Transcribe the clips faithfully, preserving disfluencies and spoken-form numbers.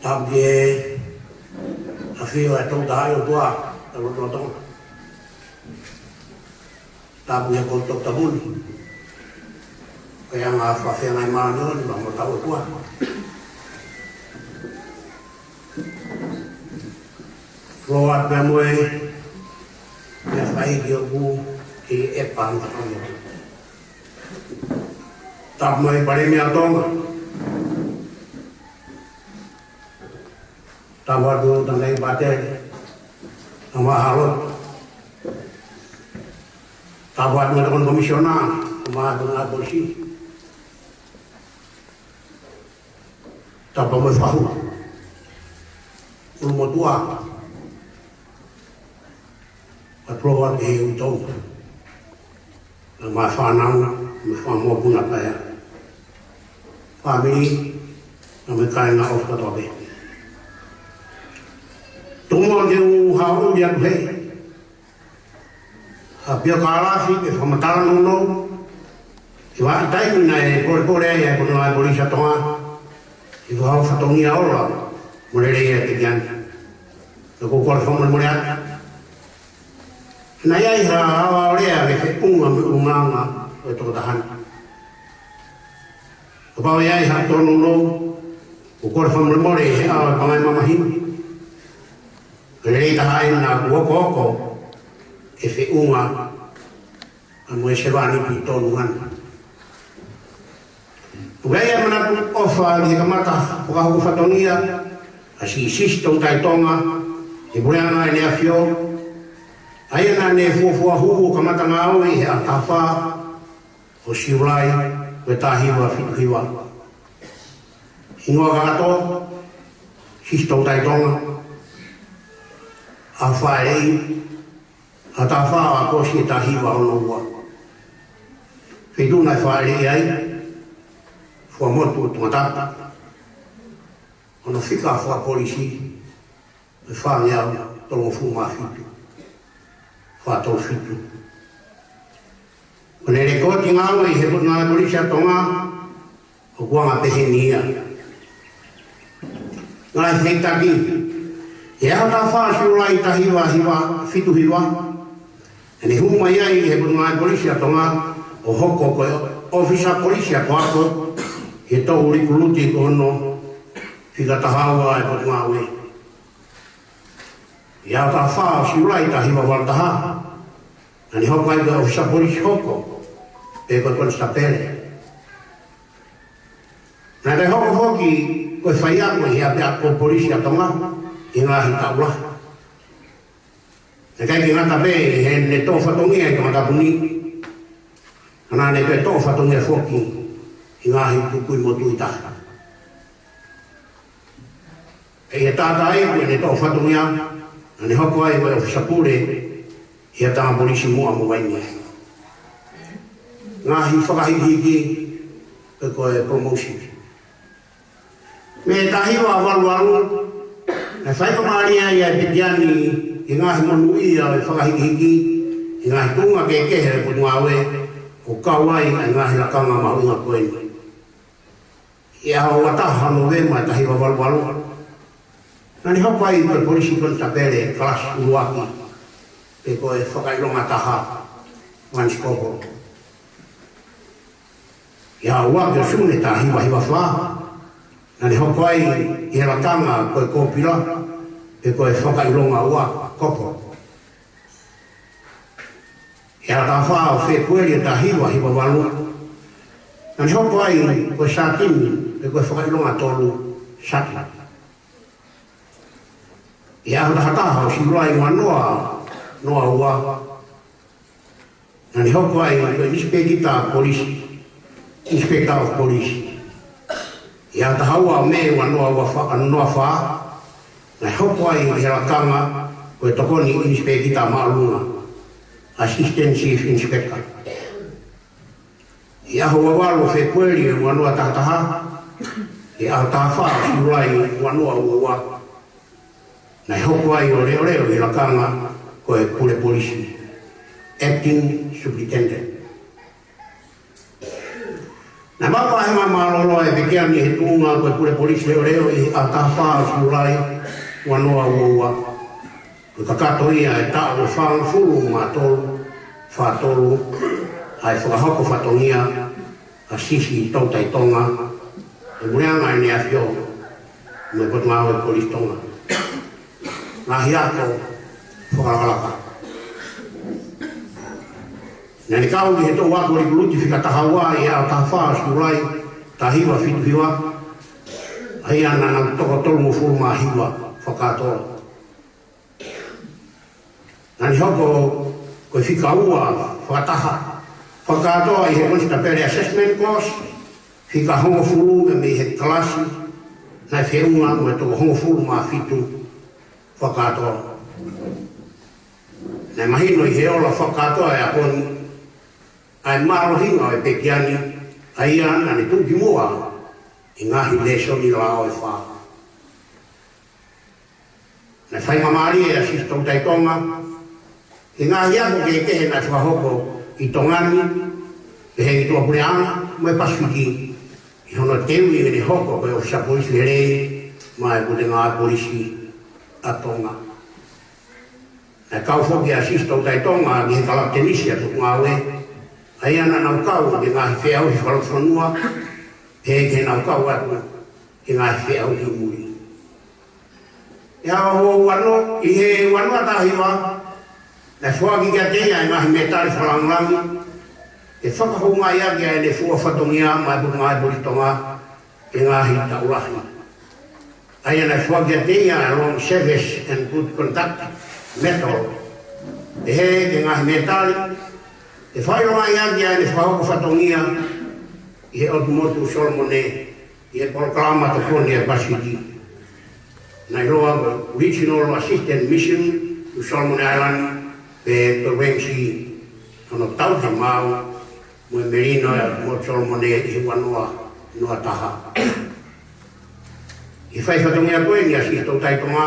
Tapu ki he ʻafio ʻa e Tolu Tahaʻi ʻOtua ʻi loto Tonga. Tapu ki he Kolo Toketā Pule, ko e anga fakafeangai māʻoniʻoni maʻa hotau ʻOtua. Float pea mo e, mo e faʻahinga ʻoku ʻikai pangikā. Tapu mo e Palēmia ʻo Tonga. Tapu atu Tangataʻeiki Pātele, ʻa Mahalo. Tapu atu mo e Tokoni Komisiona, ʻa Mahalo, ʻa Polisi. Tapu mo e fahu. Ulu motuʻa. ʻA e float ʻa e ʻEiki Tonga. ʻA e fānau, mo e fanga mokopuna paea. Fāmili, mo e kāinga ʻofa kotoa pē. Tuku muʻa ke u haʻu ʻo ʻoatu e ʻApiokālafi ke fakamatala nounou, ʻi he vahaʻa taimi naʻe polepole ai ʻa e Potungāue Polisi ʻa Tonga, ʻi he fakahoko fatongia ola mo lelei ʻa e tekiani. Naʻa ku kole fakamolemole atu. Naʻe ʻi ai ha ʻaoʻaolea ke feʻunga mo e ʻulungaanga ʻo e tokotaha ni. Kapau ʻe ʻi ai ha tōnounou, ʻoku ou kole fakamolemole ʻi he ʻao ʻo e pangai mamahi ni. Ko e lelei taha ʻena kuo hoko ʻo feʻunga mo e sevāniti tonu ʻana. ʻOku ʻi ai ʻa e manatu ʻofa ʻi he kamata fakahoko fatongia ʻa Sisitoutai Tonga, ʻi he puleʻanga ʻEne ʻAfio, ʻa ia naʻa ne fuofua hū ʻo kamata ngāue ʻi he ʻaho taha fā ʻo Siulai, ʻo e taha hiva fitu hiva. Hingoa kakato, Sisitoutai Tonga, ʻAhofaʻeleʻi, ʻaho taha fā ʻo ʻAokosi ʻi he taha hiva ono ua. Feituʻu naʻe fāʻeleʻi ai, Fuaʻamotu ʻo Tongatapu, hono fika fakapolisi, ʻe fāngeau tolungofulu mā fitu, fā tolu fitu. Ko ʻene lēkooti ngāue ʻi he Potungāue Polisi ʻa Tonga, ʻoku anga peheni ia. Ngaahi feitaki. ʻI he ʻaho taha fā Siulai taha hiva hiva fitu hiva, naʻa ne hū mai ai ʻi he Potungāue Polisi ʻa Tonga ʻo hoko ko e ʻōfisa polisi ʻakoako, He toʻu likuluti ko hono fika taha ua ʻa e Potungāue. ʻI he ʻaho taha fā ʻo Siulai taha hiva valu taha, naʻá ne hoko ai ko e ʻōfisa polisi hoko, pe ko e konisitapele. Naʻe hoko foki ko e faiako ʻi he ʻapiako polisi ʻa Tonga, ʻi he ngaahi taʻu lahi. Naʻe ʻikai ke ngata pē heʻene toʻo fatongia ʻi Tongatapu ni, ka naʻá ne toe toʻo fatongia foki ʻi he ngaahi tukui motuʻa taha. ʻI he taʻu taha ʻi heʻene toʻo fatongia, naʻá ne hoko ai ko e ʻōfisa pule ʻi he ʻatā polisi Muʻa mo Vainī. Ngaahi fakahikihiki, pe ko e promotion. Mei he taha hiva valu valu, naʻe faingamālie ai ʻa e Pekia ni ʻi he ngaahi monūʻia ʻo e fakahikihiki ʻi he ngaahi tuʻunga kehekehe ʻo e Potungāue, ʻo kau ai ʻa e ngaahi lakanga mahuʻinga ko eni. ʻI he ʻaho ua taha Nōvema taha hiva valu valu, naʻá ne hoko ai ko e polisi konisitapele kalasi ʻuluaki, pe ko e fakaʻilonga taha, Lance Corporal. ʻI he ʻaho ua ki ʻo Sune taha hiva hiva fā, naʻá ne hoko ai ʻi he lakanga ko e kōpila, pe ko e fakaʻilonga ua, Corporal. ʻI he ʻaho taha fā ʻo Fēpueli taha hiva hiva valu, naʻá ne hoko ai ko e sātini, pe ko e fakaʻilonga tolu, sātini. ʻI he ʻaho taha taha ʻo Siulai ua noa noa ua, naʻá ne hoko ai ko e Inspector Police, Inspector of Police. ʻI he ʻaho taha ua ʻo Mē ua noa ua fā, noa fā, naʻe hoko ai ʻi he lakanga ko e tokoni Inisipēkita Māʻolunga, Assistant Chief Inspector. ʻI he ʻaho ua valu Fēpueli ua noa taha taha, ʻi he ʻaho taha fā Siulai ua noa ua ua, naʻe hoko ai ʻo leʻoleʻo ʻi he lakanga ko e pule polisi, Acting Superintendent. Naʻe maʻu ʻa e vāhenga mālōlō ʻa e Pekia ni he tuʻunga ko e pule polisi leʻoleʻo ʻi he ʻaho taha fā Siulai ua noa ua ua. Ko e kakato ia ʻa e taʻu ʻe fāngofulu mā tolu, fā tolu, ʻa e fakahoko fatongia ʻa Sisi Toutai Tonga, ʻi he puleʻanga ʻEne ʻAfio mo e Potungāue Polisi Tonga. Ngaahi ako fakalakalaka. Naʻá ne kau ʻi he toʻu ako likuluti fika taha ua ʻi he ʻaho taha fā Siulai taha hiva fitu hiva, ʻa ia naʻa nau toko tolungofulu mā hiva fakakātoa. Naʻá ne hoko ko e fika ua fakataha fakakātoa ʻi he Constable Assessment Course, fika hongofulu mei he kalasi naʻe feʻunga mo e toko hongofulu mā fitu fakakātoa. Naʻe mahino ʻi he ola fakakātoa ʻa e ako ni ʻa e mālohinga ʻo e Pekia ni, ʻa ia naʻá ne tuʻu ki muʻa ʻi he ngaahi lēsoni lao ʻe fā. Naʻe faingamālie ʻa Sisi Toutai Tonga ʻi he ngaahi ako kehekehe naʻe fakahoko ʻi Tonga ni, pehē ki tuʻapuleʻanga mo e Pasifiki, ʻi hono teuʻi ʻene hoko ko e ʻōfisa polisi lelei maʻa e Potungāue Polisi ʻa Tonga. Naʻe kau foki ʻa Sisi Toutai Tonga ki he Kalapatenisi ʻa e Potungāue, ʻa ia naʻa nau kau ki he ngaahi feʻauhi fakalotofonua, pehē ki heʻenau kau atu ki he ngaahi feʻauhi muli. ʻI he ʻaho ua noa, ʻi he ua noa taha hiva, naʻe foaki kiate ia ʻa e ngaahi mētali fakalāngilangi, ke fakahoungaʻi ʻaki ʻa ʻene fua fatongia maʻa e Potungāue Polisi Tonga ʻi he ngaahi taʻu lahi. ʻA ia naʻe foaki kiate ia ʻa e Long Service and Good Conduct Medal, pehē ki he ngaahi mētali ke fakaʻilongaʻi ʻaki ʻa ʻene fakahoko fatongia ʻi he ʻOtu Motu Solomone, ʻi he polokalama tokoni ʻa e Pasifiki. Naʻe ʻiloa ko e Regional Assistant Mission to Solomon Island, pe ko e RAMSI, hono tauhi maau mo e melino ʻa e ʻOtu Motu Solomone ʻi he ua noa noa taha. ʻI he fai fatongia ko eni ʻa Sisi Toutai Tonga,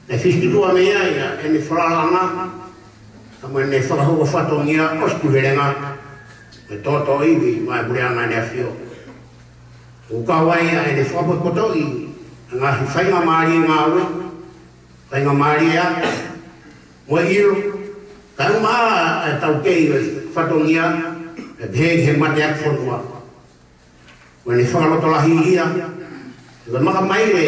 naʻe fisifisimuʻa mei ai ʻa ʻene falalaʻanga, ka mo ʻene fakahoko fatongia ʻosi tuhelenga, mo e tōtōivi maʻa e Puleʻanga ʻEne ʻAfio. ʻOku kau ai ʻa ʻene fakapotopotoʻi ʻa e ngaahi faingamālie ngāue, faingamālie ako, mo e ʻilo, kae ʻumaʻā ʻa e taukei ʻo e fatongia, ʻe pehē ki he mateaki fonua. Ko ʻene fakalotolahi ia, ko e makamaile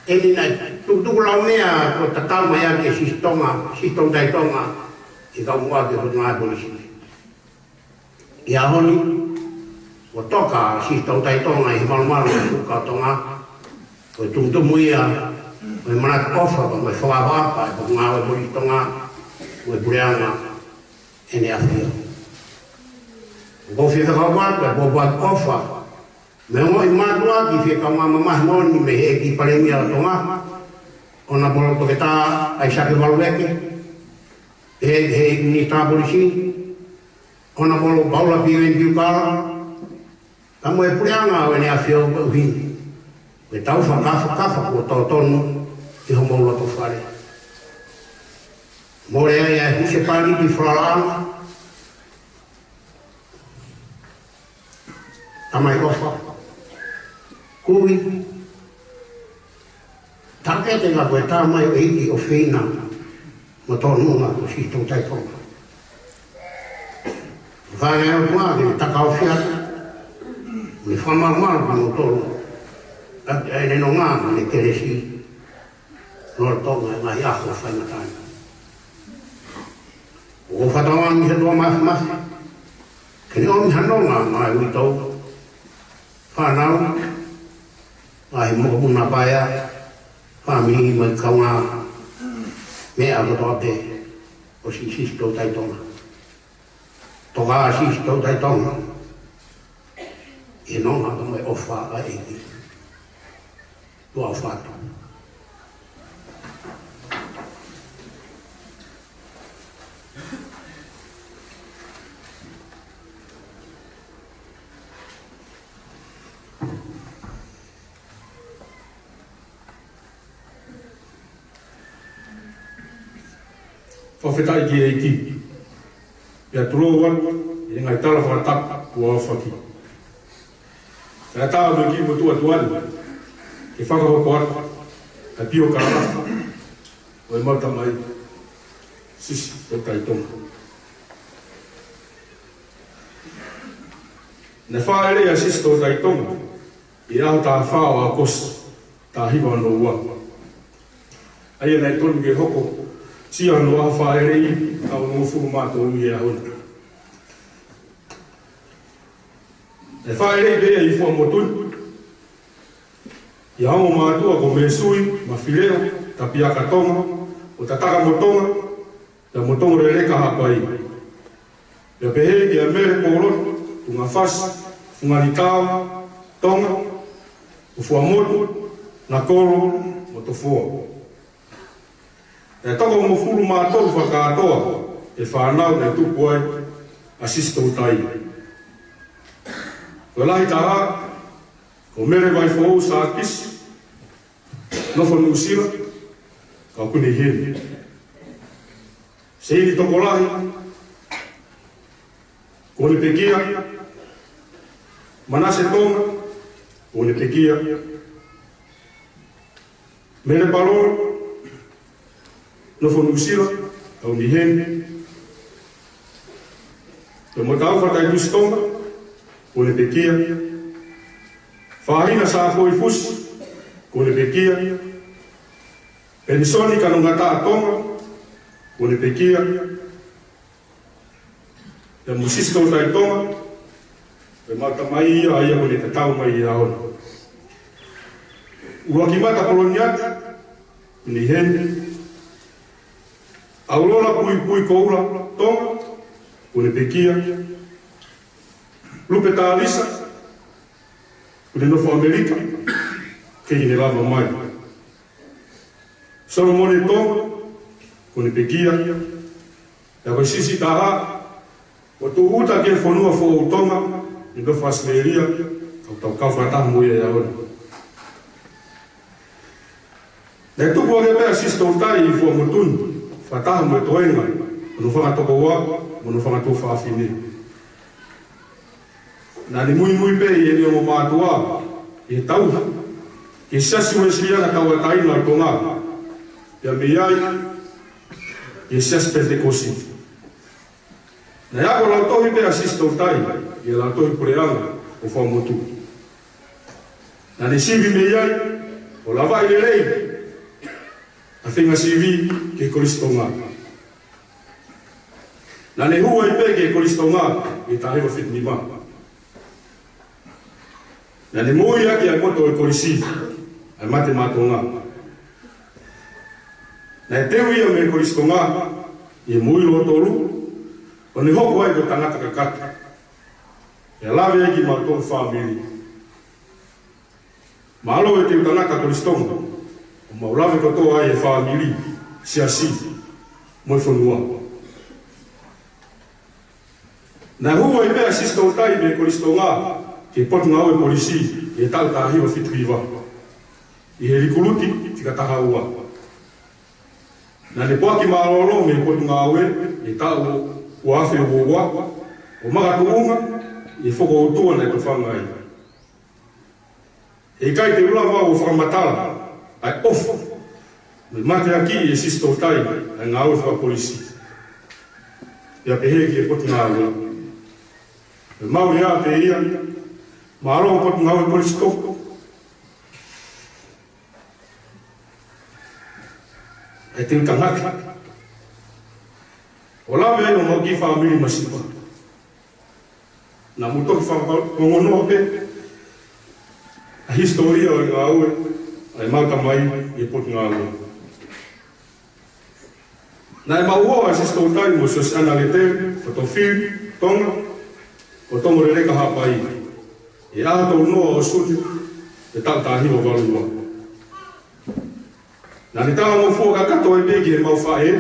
eni naʻe tukutuku lau meʻa ko e tatau mai ʻa e Sisi Tonga, Sisi Toutai Tonga, ʻi he kau muʻaki ʻo e Potungāue Polisi. ʻI he ʻaho ni, kuo toka ʻa Sisi Toutai Tonga ʻi he malumalu ʻo e Fuka ʻo Tonga, ko e tumutumu ia ʻo e manatu ʻofa, mo e fakaʻapaʻapa ʻa e Potungāue Polisi Tonga, mo e Puleʻanga ʻEne ʻAfio. ʻOku ou fie fakakaukau atu ʻa e pōpoaki ʻofa mei he ongoʻi mātuʻaki fie kaungā mamahi moʻoni mei he ʻEiki Palēmia ʻo Tonga, Honourable Toketā ʻAisake Malueke, he, he Minisitā Polisi, Honourable Paula Piven Piukala, pea mo e Puleʻanga ʻo ʻEne ʻAfio koeʻuhi ko e tau fakafakafa kuo tō tonu ʻi homou loto fale. Mole ai ʻa e husepāniti falalaʻanga, tamai ʻofa, kui, takete ka ko e tamai ʻo e ʻEiki ʻofeina mo tōnunga ko Sisi Toutai Tonga. Fānau ʻOtua ke ne takaofi atu, ne fakamalumalu kimoutolu ʻaki ʻene nonga mo ʻene kelesi, lolotonga e ngaahi ʻaho faimatala ni. ʻOku ou fakatauange ki he ʻOtua Māfimafi ke ne ʻomi ha nonga maʻa e uitou, fānau, ngaahi mokopuna paea, fāmili mo e kaungāmeʻa kotoa pē ʻo Sisi Toutai Tonga. Toka ʻa Sisi Toutai Tonga ʻi he nonga pea mo e ʻofa ʻa e ʻEiki. Tuʻa ʻofa atu. Fakafetaʻi ki he ʻEiki. Pea tulou atu ʻi he ngaahi tala fakatapu kuo aofaki. Kae ʻatā mo e kiʻi motuʻa tuʻa ni ke fakahoko atu ʻa e piokalafi ʻo ʻemau tamai Sisi Toutai Tonga. Naʻe fāʻeleʻi ʻa Sisi Toutai Tonga ʻi he ʻaho taha fā ʻo ʻAokosi, taha hiva ono ua. ʻA ia naʻe tonu ke hoko sia hono ʻaho fāʻeleʻi, taʻu hongofulu mā tolu ʻi he ʻaho ni. Naʻe fāʻeleʻi pē ia ʻi Fuaʻamotu ni ʻi he ongo mātuʻa ko Mēsui Mafileʻo Tapiaka Tonga, ʻo Tataka mo Tonga, pea mo Tongoleleka Haʻapai. Pea pehē kia Mele Polotu Tungafasi Funganitao Tonga, ʻo Fuaʻamotu, Nakolo mo Tofoa. Naʻe toko hongofulu mā tolu fakakātoa e fānau naʻe tupu ai ʻa Sisi Toutai. Ko e lahi taha, ko Mele Vaifoʻou Sākisi, nofo Nuʻusila, kau Kunei heni. Seini Tokolahi, kuo ne pekia. Manase Tonga, kuo ne pekia. Mele Palolo, nofo Nuʻusila, kau Kunei heni. Pea mo Taufa Taitusi Tonga, kuo ne pekia. Fahina Sāpoi Fusi, kuo ne pekia. Penisoni Kanongataʻa Tonga, kuo ne pekia. Pea mo Sisi Toutai Tonga, ko ʻemau tamai ia, ʻa ia kuo ne tatau mai ʻi he ʻaho ni. ʻUluakimata Poloniati, Kunei heni. ʻAulola Puipui Koula Tonga, kuo ne pekia. Lupe Talisa, kuo ne nofo ʻAmelika, kei ne lava mai. Solomone Tonga, kuo ne pekia. Pea ko e Sisi taha, kuo tūʻuta ki he fonua foʻou Tonga, ʻi he nofo ʻAositelēlia, ʻoku tau kau fakataha mo ia he ʻaho ni. Naʻe tupu hake pē ʻa Sisi Toutai ʻi Fuaʻamotu ni, fakataha mo e toenga hono fanga tokoua mo hono fanga tuofāfine. Naʻa ne muimui pē ʻi heʻene ongo mātuʻa ʻi he tauhi ki he Siasi Uēsiliana Tauʻatāina ʻo Tonga, pea mei ai ki he Siasi Penitekosi. Naʻe ako lautohi pē ʻa Sisi Toutai ʻi he Lautohi Puleʻanga ʻo Fuaʻamotu. Naʻá ne sivi mei ai ʻo lavaʻi lelei ʻa e feinga sivi ki he Kolisi Tonga. Naʻá ne hū ai pē ki he Kolisi Tonga ʻi he taha hiva fitu nima. Naʻá ne moʻui ʻaki ʻa e poto ʻo e kolisi, ʻa e Mate Maʻa Tonga. Naʻe teu ia mei he Kolisi Tonga ʻi he moʻui lōtolu, ʻo ne hoko ai ko e tangata kakato. ʻE lave ai ki mautolu fāmili. Mālō e teu tangata Kolisi Tonga, ʻo mau lave kotoa ai e fāmili, siasi, mo e fonua. Naʻe hū ai pē ʻa Sisitoutai mei he Kolisi Tonga ki he Potungāue Polisi ʻi he taʻu taha hiva fitu hiva, ʻi he likuluti fika taha ua. Naʻá ne poaki mālōlō mei he Potungāue ʻi he taʻu ua afe ua ua, ʻo makatuʻunga ʻi he fokoutua naʻe tofanga ai. ʻE ʻikai te u lava ʻo fakamatala ʻa e ʻofa mo e mateakiʻi ʻe Sisitoutai ʻa e ngāue fakapolisi, pea pehē ki he Potungāue. ʻE mau lea pē ia, mālō Potungāue Polisi Tonga. ʻE teu tangata ʻo lave ai ʻo mau kiʻi fāmili masiva. Naʻa mou toki fakaongonoa pē ʻa e hisitōlia ʻo e ngāue ʻa ʻemau tamai ʻi he Potungāue. Naʻe maʻu hoa ʻa Sisitoutai mo Siosiana Letele Fatofili Tonga ʻo Tongoleleka Haʻapai, ʻi he ʻaho tolu noa ʻo Sune ʻi he taʻu taha hiva valu ua. Naʻá ne talangofua kakato ai pē ki heʻemau faʻē,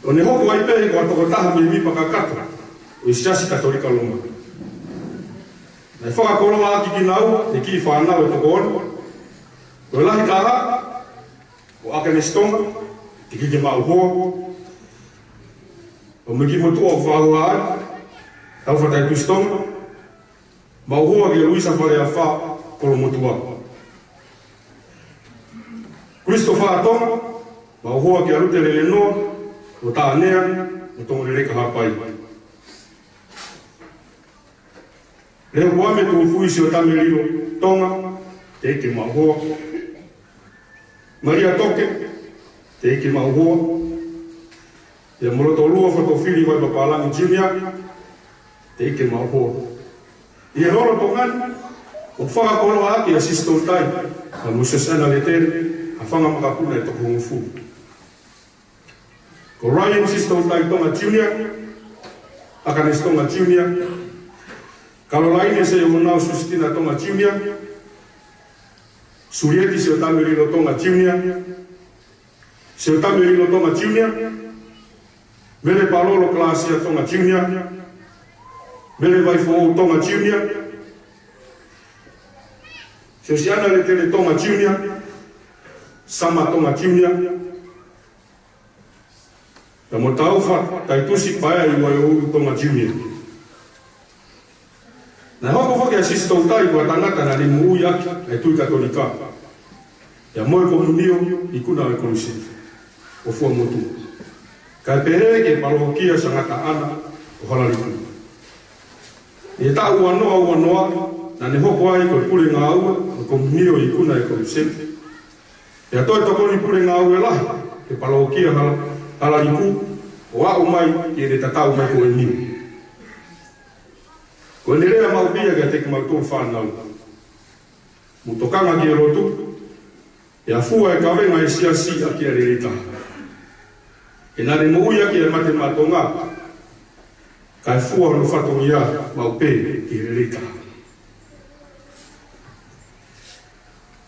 ʻo ne hoko ai pē ko ha tokotaha mēmipa kakato ʻo e Siasi Katolika Loma. Naʻe fakakoloa ʻaki kinaua ʻe he kiʻi fānau ʻe toko ono, ko e lahi taha ko ʻAkenesi Tonga, ʻi he kiʻi maʻu hoa, ʻo mei kiʻi motuʻa ʻoku faʻa hoa ai, Taufa Taitusi Tonga, maʻu hoa kia Luisa Faleafa Kolomotuʻa. Kulisitofā Tonga, maʻu hoa kia Lute Lelenoa ʻo Taʻanea ʻo Tongoleleka Haʻapai. Lehuʻame Tuʻufuʻi Siotamelilo Tonga, teʻeki ke maʻu hoa. Malia Toke, teʻeki ke maʻu hoa. Pea mo Lotolua Fatofili Vaipapalagi Junior, teʻeki ke maʻu hoa. ʻI he lolotonga ni, ʻoku fakakoloa ʻaki ʻa Sisitoutai pea mo Siosiana Letele ha fanga makapuna ʻe toko hongofulu. Ko Ryan Sisitoutai Tonga Junior, ʻAkenesi Tonga Junior, Kalolaine Seiʻohonau Susitina Tonga Junior, Sulieti Siotamelilo Tonga Junior, Siotamelilo Tonga Junior, Mele Palolo Kalasia Tonga Junior, Mele Vaifoʻou Tonga Junior, Siosiana Letele Tonga Junior, Sama Tonga Junior, pea mo Taufa Taitusi Paea ʻi Waioulu Tonga Junior. Naʻe hoko foki ʻa Sisitoutai ko ha tangata naʻá ne moʻui ʻaki ʻa e tui Katolika, pea mo e komunio ʻi he ikuna ʻo e Koluseti ʻo Fuaʻamotu, kae pehē ki he palōkia Sangata ʻAna ʻo Halaliku. ʻI he taʻu ua noa ua noa, naʻá ne hoko ai ko e pule ngāue ʻo e komunio ʻi he ikuna ʻo e Koluseti, pea toe tokoni pule ngāue lahi ki he palōkia Hala-, Halaliku, ʻo aʻu mai ki heʻene tatau mai ko eni. Ko ʻene lea maʻu pē ia kiate kimautolu fānau: Mou tokanga ki he lotu, pea fua e kavenga ʻo e siasi ʻaki ʻa e lelei taha. He naʻá ne moʻui ʻaki ʻa e Mate Maʻa Tonga, kae fua hono fatongia maʻu pē ki he lelei taha.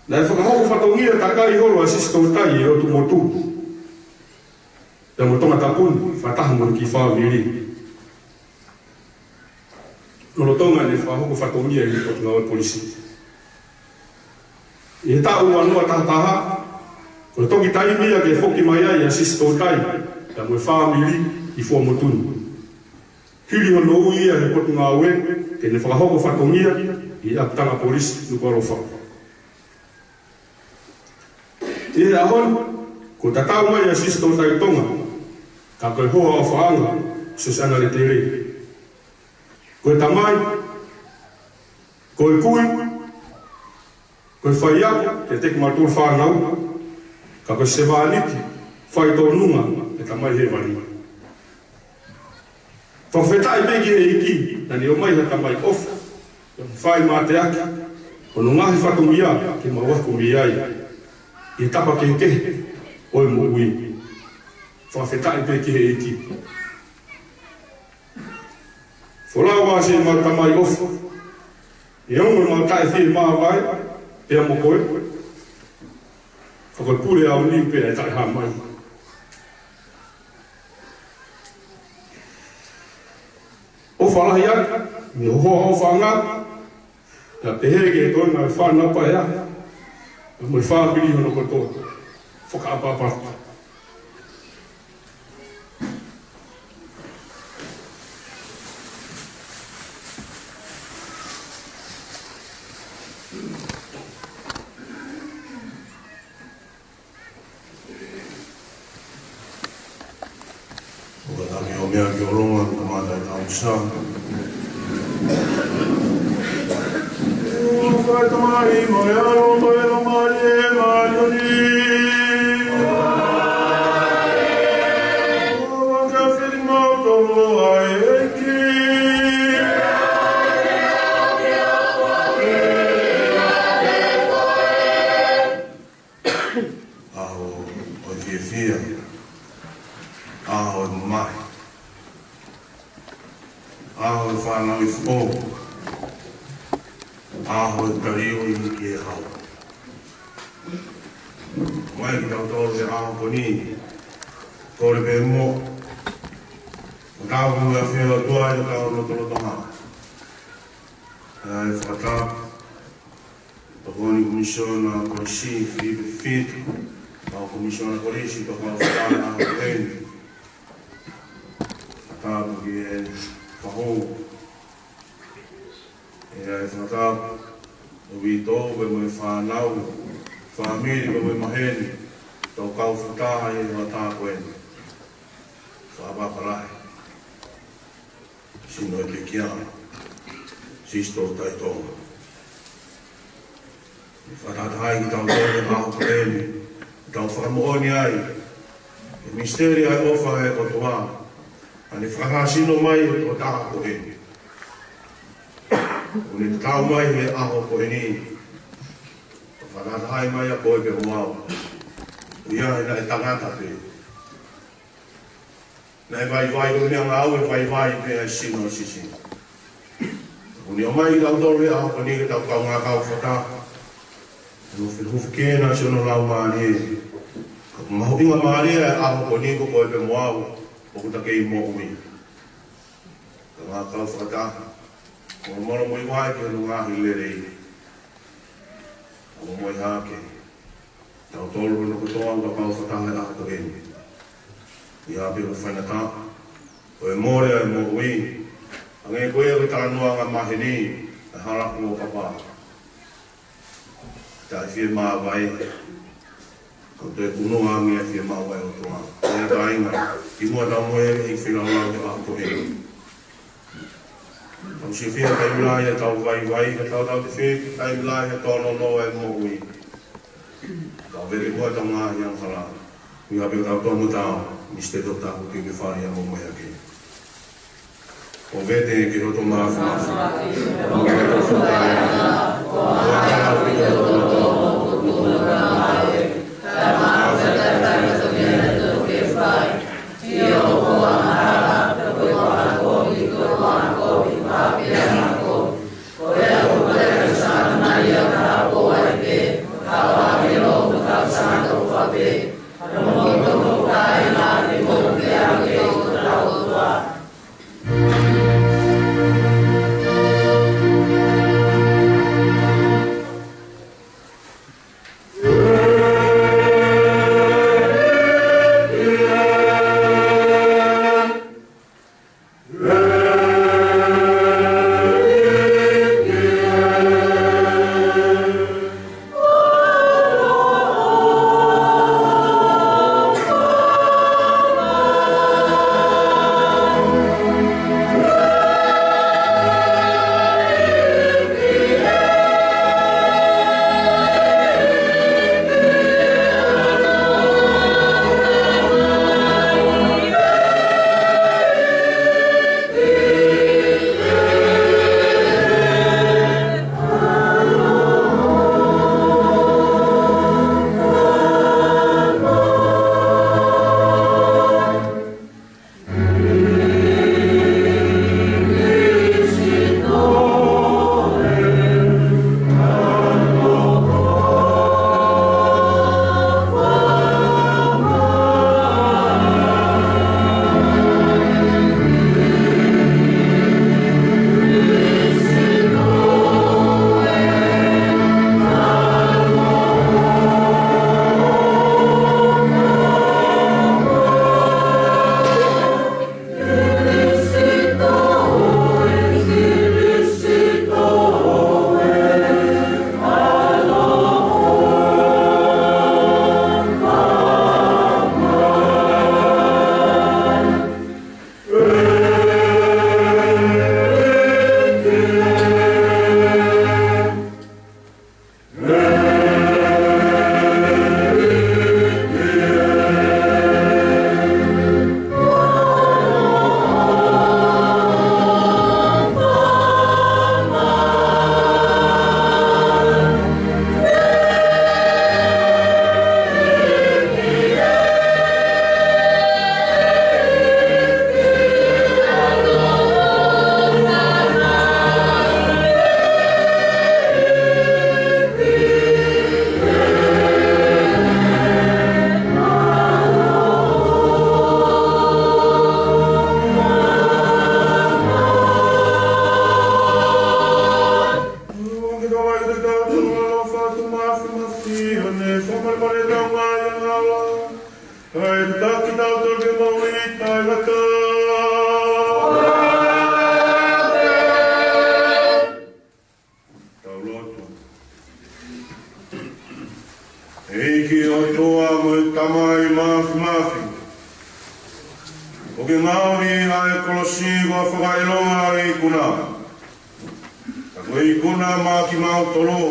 Naʻe fakahoko fatongia takai holo ʻa Sisitoutai ʻi he ʻotu motu pea mo Tongatapu ni, fakataha mo hono kiʻi fāmili, lolotonga ʻene fakahoko fatongia ʻi he Potungāue Polisi. ʻI he taʻu ua noa taha taha, ko e toki taimi ia ke foki mai ai ʻa Sisitoutai pea mo e fāmili ki Fuaʻamotu ni, hili hono ui ia ʻe he Potungāue ke ne fakahoko fatongia ʻi he ʻapitanga polisi Nukuʻalofa. ʻI he ʻaho ni, kuo tatau mai ʻa Sisitoutai Tonga, ka ko e hoa ʻofaʻanga ʻo Siosiana Letele. Ko e tamai, ko e kui, Ko e faiako, teʻeki ke maʻu e fānau, ka ko e sevāniti, fai tōnunga ʻa e Tamai Hēvani. Fakafetaʻi pē ki he ʻEiki, naʻa ne ʻomai ha tamai ʻofa, ʻo fai mateaki, ʻo hono ngaahi fatongia ke mau ako mei ai, ʻi he tapa kehekehe ʻo e moʻui. Fakafetaʻi pē ki he ʻEiki. Folau ā siʻemau tamai ʻofa. ʻI he ongo ʻemau taʻe fiemāvae, pea mo koe. Ka ko e pule ʻaho ni pē ʻe taʻehāmai. ʻOfa lahi atu, mei he hoa ʻofaʻanga, pea pehē ki he toenga ʻo e fānau paea, mo e fāmili hono kotoa. Fakaʻapaʻapa. ʻOku tau ʻomai ʻa e ʻolunga, kamata ʻetau misa. ʻOfa ʻa e Tamai mo e ʻAlo mo e Laumālie Māʻoniʻoni. ʻOfa ke fili mautolu ʻa e ʻEiki. ʻAho ʻo e fiefia, ʻaho ʻo e mamahi, ʻaho ʻo e fanauʻi foʻou, ʻaho ʻo e taliui ki he ʻaho. Mai kitautolu he ʻaho ko eni, kole pē mo, ʻo tau kumi ʻa e ʻOtua ʻi hotau lotolotonga. ʻA e fakatapu Tokoni Komisiona Kolisi Filipe Fitu, kau Komisiona Kolisi, kau fakatapu ʻa e ʻaho ko eni. Fakatapu ki he fahu. ʻA e fakatapu ʻo e uitou pea mo e fānau, fāmili pea mo e maheni, tau kau fakataha ʻi he fakatapu ko eni. Fakaʻapaʻapa lahi. Sino e pekia, Sisitō Taitonga. Fakataha ai kitautolu he ʻaho ko eni, tau fakamoʻoni ai e misiteli ʻa e ʻofa ʻa e ʻOtua, ʻa ʻene fakahāsino mai ʻi he ʻaho ko eni. ʻOku ne tatau mai he ʻaho ko eni, fakataha ai mai ʻa koe pea mo au. ʻIo, he naʻe tangata pē. Naʻe vaivai, ko e meʻangāue vaivai pē ʻa e sino ʻo e siʻi sino. ʻOku ne ʻomai kitautolu he ʻaho ko eni ke tau kaungā kau fakataha. ʻO fehufi ke na sio hono laumālie. Ka ko e mahuʻinga mālie ʻa e ʻaho ko eni ko koe pea mo au, ʻoku ta kei moʻui. Kaungā kau fakataha. Mo e mālō mo e vaivai ki hono ngaahi lelei. ʻO mo e hake. Tautolu hono kotoa ʻoku tau kau fakataha he ʻaho ko eni. ʻIo, pea ko e faingataʻa, ko e mole ʻa e moʻui. Hangē ko ia ko e talanoa ʻa e maheni, ʻa e hala kuo papa. Taʻe fiemāvae, ka ʻoku toe ʻunu ange ʻa e fiemāvae ʻo e ʻOtua. ʻIo kāinga, kimuʻa tau mohe he feilaulau he ʻaho ko eni. Tau sio ki he taimi lahi ʻetau vaivai, ka tau tautefito ki he taimi lahi ʻetau tōnounou ʻa e moʻui. Tau vete muʻa ʻetau ngaahi angahala. ʻIo, pea tau tō mo tau, Misitā Toketā Kuki ke fai ʻa e momoʻi hake. ʻO vete ki hoto māfimafi. Pale tau ngāue ʻi he ngāue, kae taki kitautolu ki he moʻui taʻengata. Tau lotu. ʻEiki ʻOtua mo e Tamai Māfimafi, ʻoku ke ngaohi ʻa e kolosi ko ha fakaʻilonga ʻo e ikuna. Ka ko e ikuna maʻa kimautolu,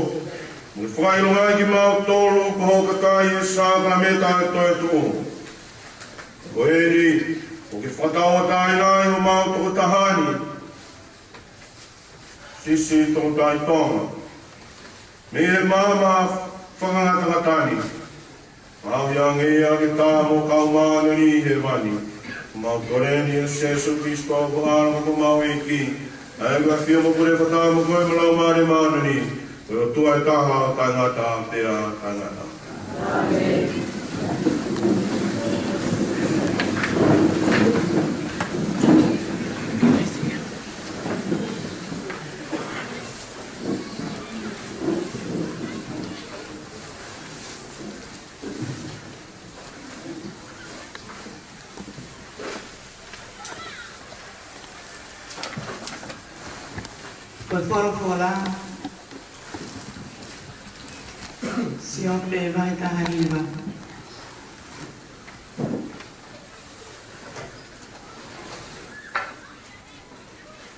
mo ke fakaʻilongaʻi kimautolu ko ho kakai ʻi he sākalamēniti ʻo e toetuʻu. Ko eni, ʻoku ke fakatauʻatāinaʻi homau tokotaha ni, Sisi Tokotaitonga, mei he maama fakangatangata ni. Mau ʻi he ange ia ke tā mo kau māʻoniʻoni ʻi hēvani. Mau kole ni ʻia Sīsū Kalaisi ko homau ʻEiki, ʻa ia ʻoku ʻafio mo pule fakataha mo koe mo e Laumālie Māʻoniʻoni, ko e ʻOtua ʻe taha ʻo taʻengata pea taʻengata. Ko e folofola, Siope vahe taha hiva.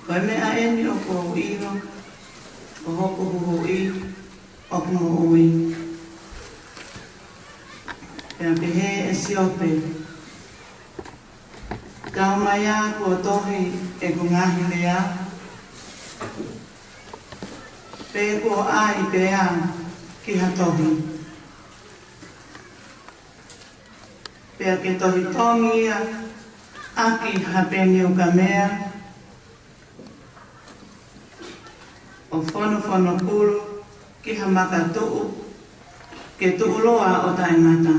Ko e meʻa eni ʻoku ou ʻilo, ko hoku huhuʻi ʻoku moʻui. Pea pehē ʻe Siope, taumaiā kuo tohi ʻeku ngaahi lea, pe kuo ʻai pē ia ki ha tohi. Pea ke tohitongi ia ʻaki ha peniukamea, ʻo fonofono pulu ki ha makatuʻu, ke tuʻuloa ʻo taʻengata.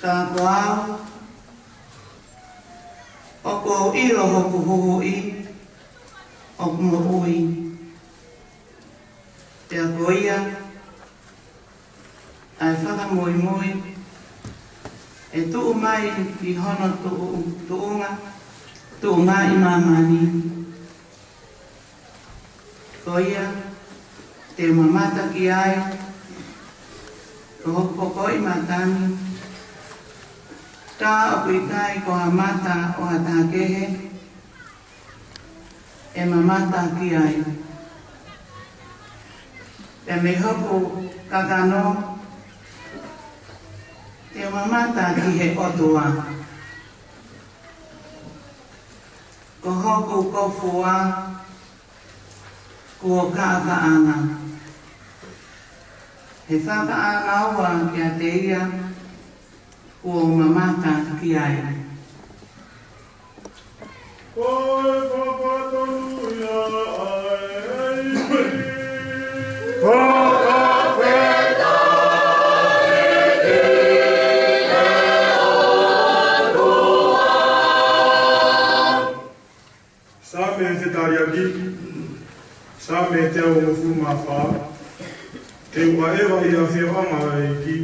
Ka ko au, ʻoku ou ʻilo hoku huhuʻi ʻoku moʻui. Pea ko ia ʻa e fakamuimui ʻe tuʻu mai ki hono tuʻu-, tuʻunga, tuʻunga ʻi māmani. Ko ia te u mamata ki ai, ko hoku pokoʻi mata ni, ka ʻoku ʻikai ko ha mata ʻo ha taha kehe ʻe mamata ki ai. Pea mei hoku kakano, te u mamata ki he ʻOtua. Ko hoku kofua kuo kākāʻanga. He fakaʻānaua kiate ia kuo u mamata ki ai. Ko e fakatonu ia ʻa e ʻEiki. Fakafetaʻi ki he ʻOtua. Saame fetaliaki, Saame teau hongofulu mā fā. Te u ʻaʻeva ʻi he ʻafioʻanga ʻo e ʻEiki,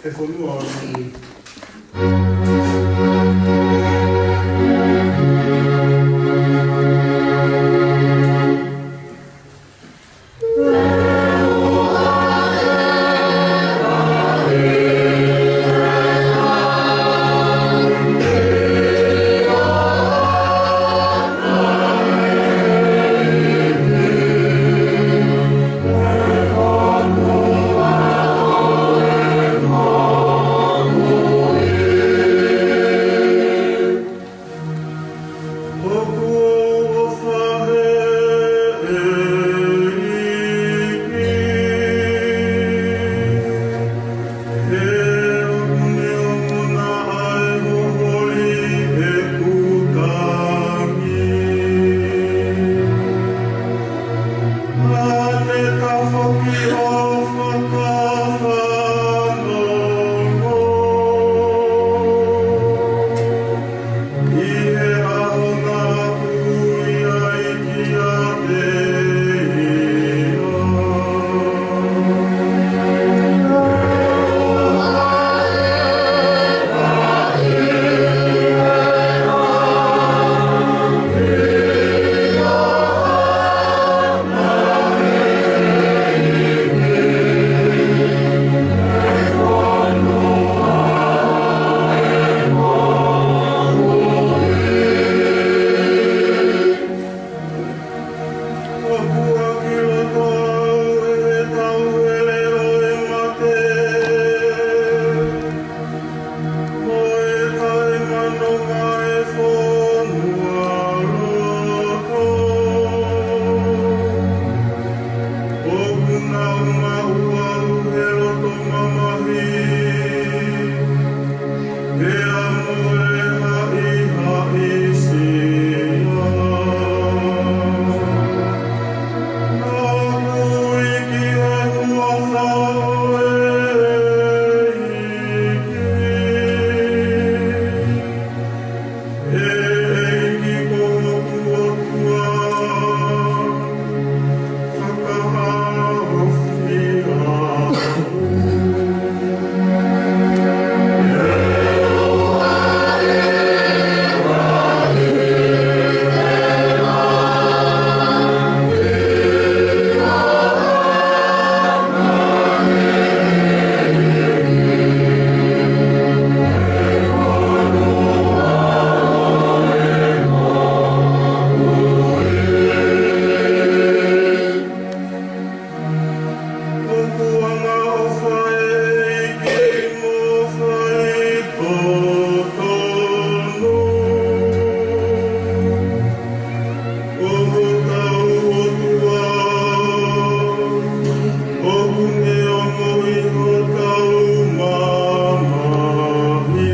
he fonua ʻo e moʻui. Kuo ʻoaki loto au ʻe he tauhele ʻo e mate, mo e taʻemanonga ʻa e fonualoto. ʻOku nau maʻu au he loto mamahi, pea mo e haʻihaʻisia. Naʻa ku ui ki he huafa ʻo e ʻEiki, ʻe ʻEiki ko hoku ʻOtua, fakahaofi au. ʻOku angaʻofa e ʻEiki mo faitotonu. Ko hotau ʻOtua, ʻoku ne ongoʻi hotau mamahi.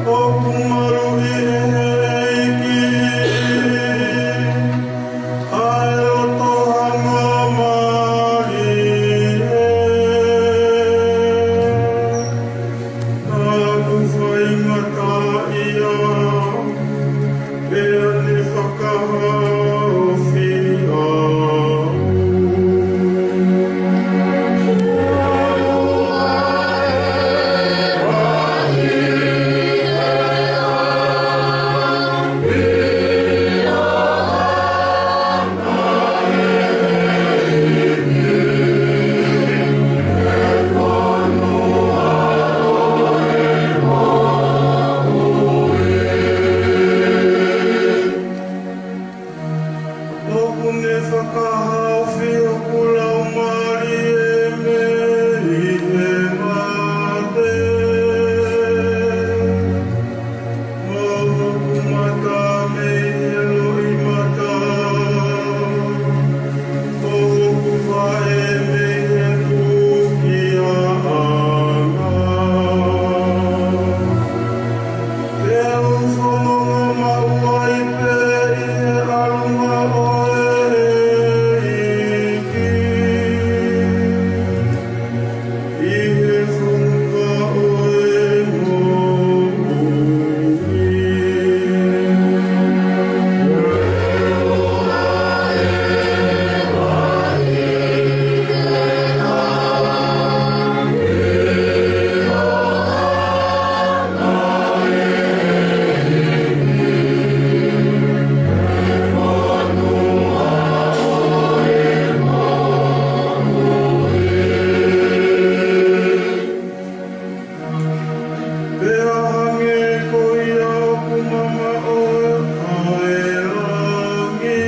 ʻOku maluʻi ʻe he ʻEiki ʻa e loto hangamālie. Naʻa ku faingataʻaʻia, pea ne fakahaofi au. ʻOku ne fakahaofi hoku laumālie mei he mate, mo hoku mata mei he loʻimata, mo hoku vaʻe mei he tukiaʻanga. Te u fononga maʻu ai pē ʻi he ʻalunga ʻo e ʻEiki, ʻi he fonua ʻo e moʻui. Pea hangē ko ia ʻoku mamaʻo ʻa e langi,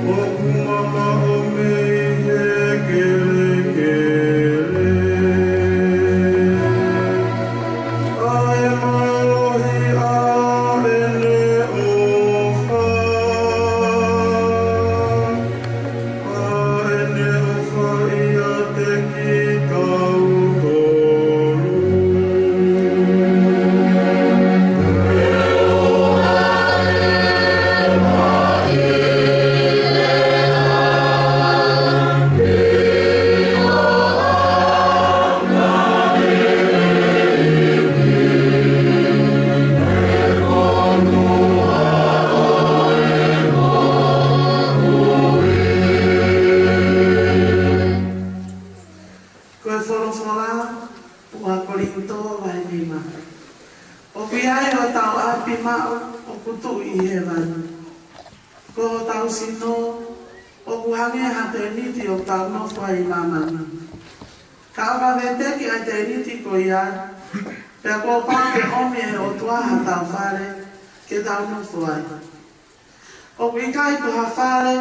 ʻoku mamaʻo mei he kelekele ʻa e mālohi ʻa ʻene ʻofa, ʻa ʻene ʻofa ʻiate kitautolu. Ko e folofola, ua Kolinitō vahe nima. ʻOku ʻi ai hotau ʻapi maʻu ʻoku tuʻu ʻi hēvani. Ko hotau sino ʻoku hangē ha tēniti ʻoku tau nofo ai ʻi māmani. Ka ʻoka veteki ʻa e tēniti ko ia, pea kuo pau ke ʻomi ʻe he ʻOtua hatau fale, ke tau nofo ai. ʻOku ʻikai ko ha fale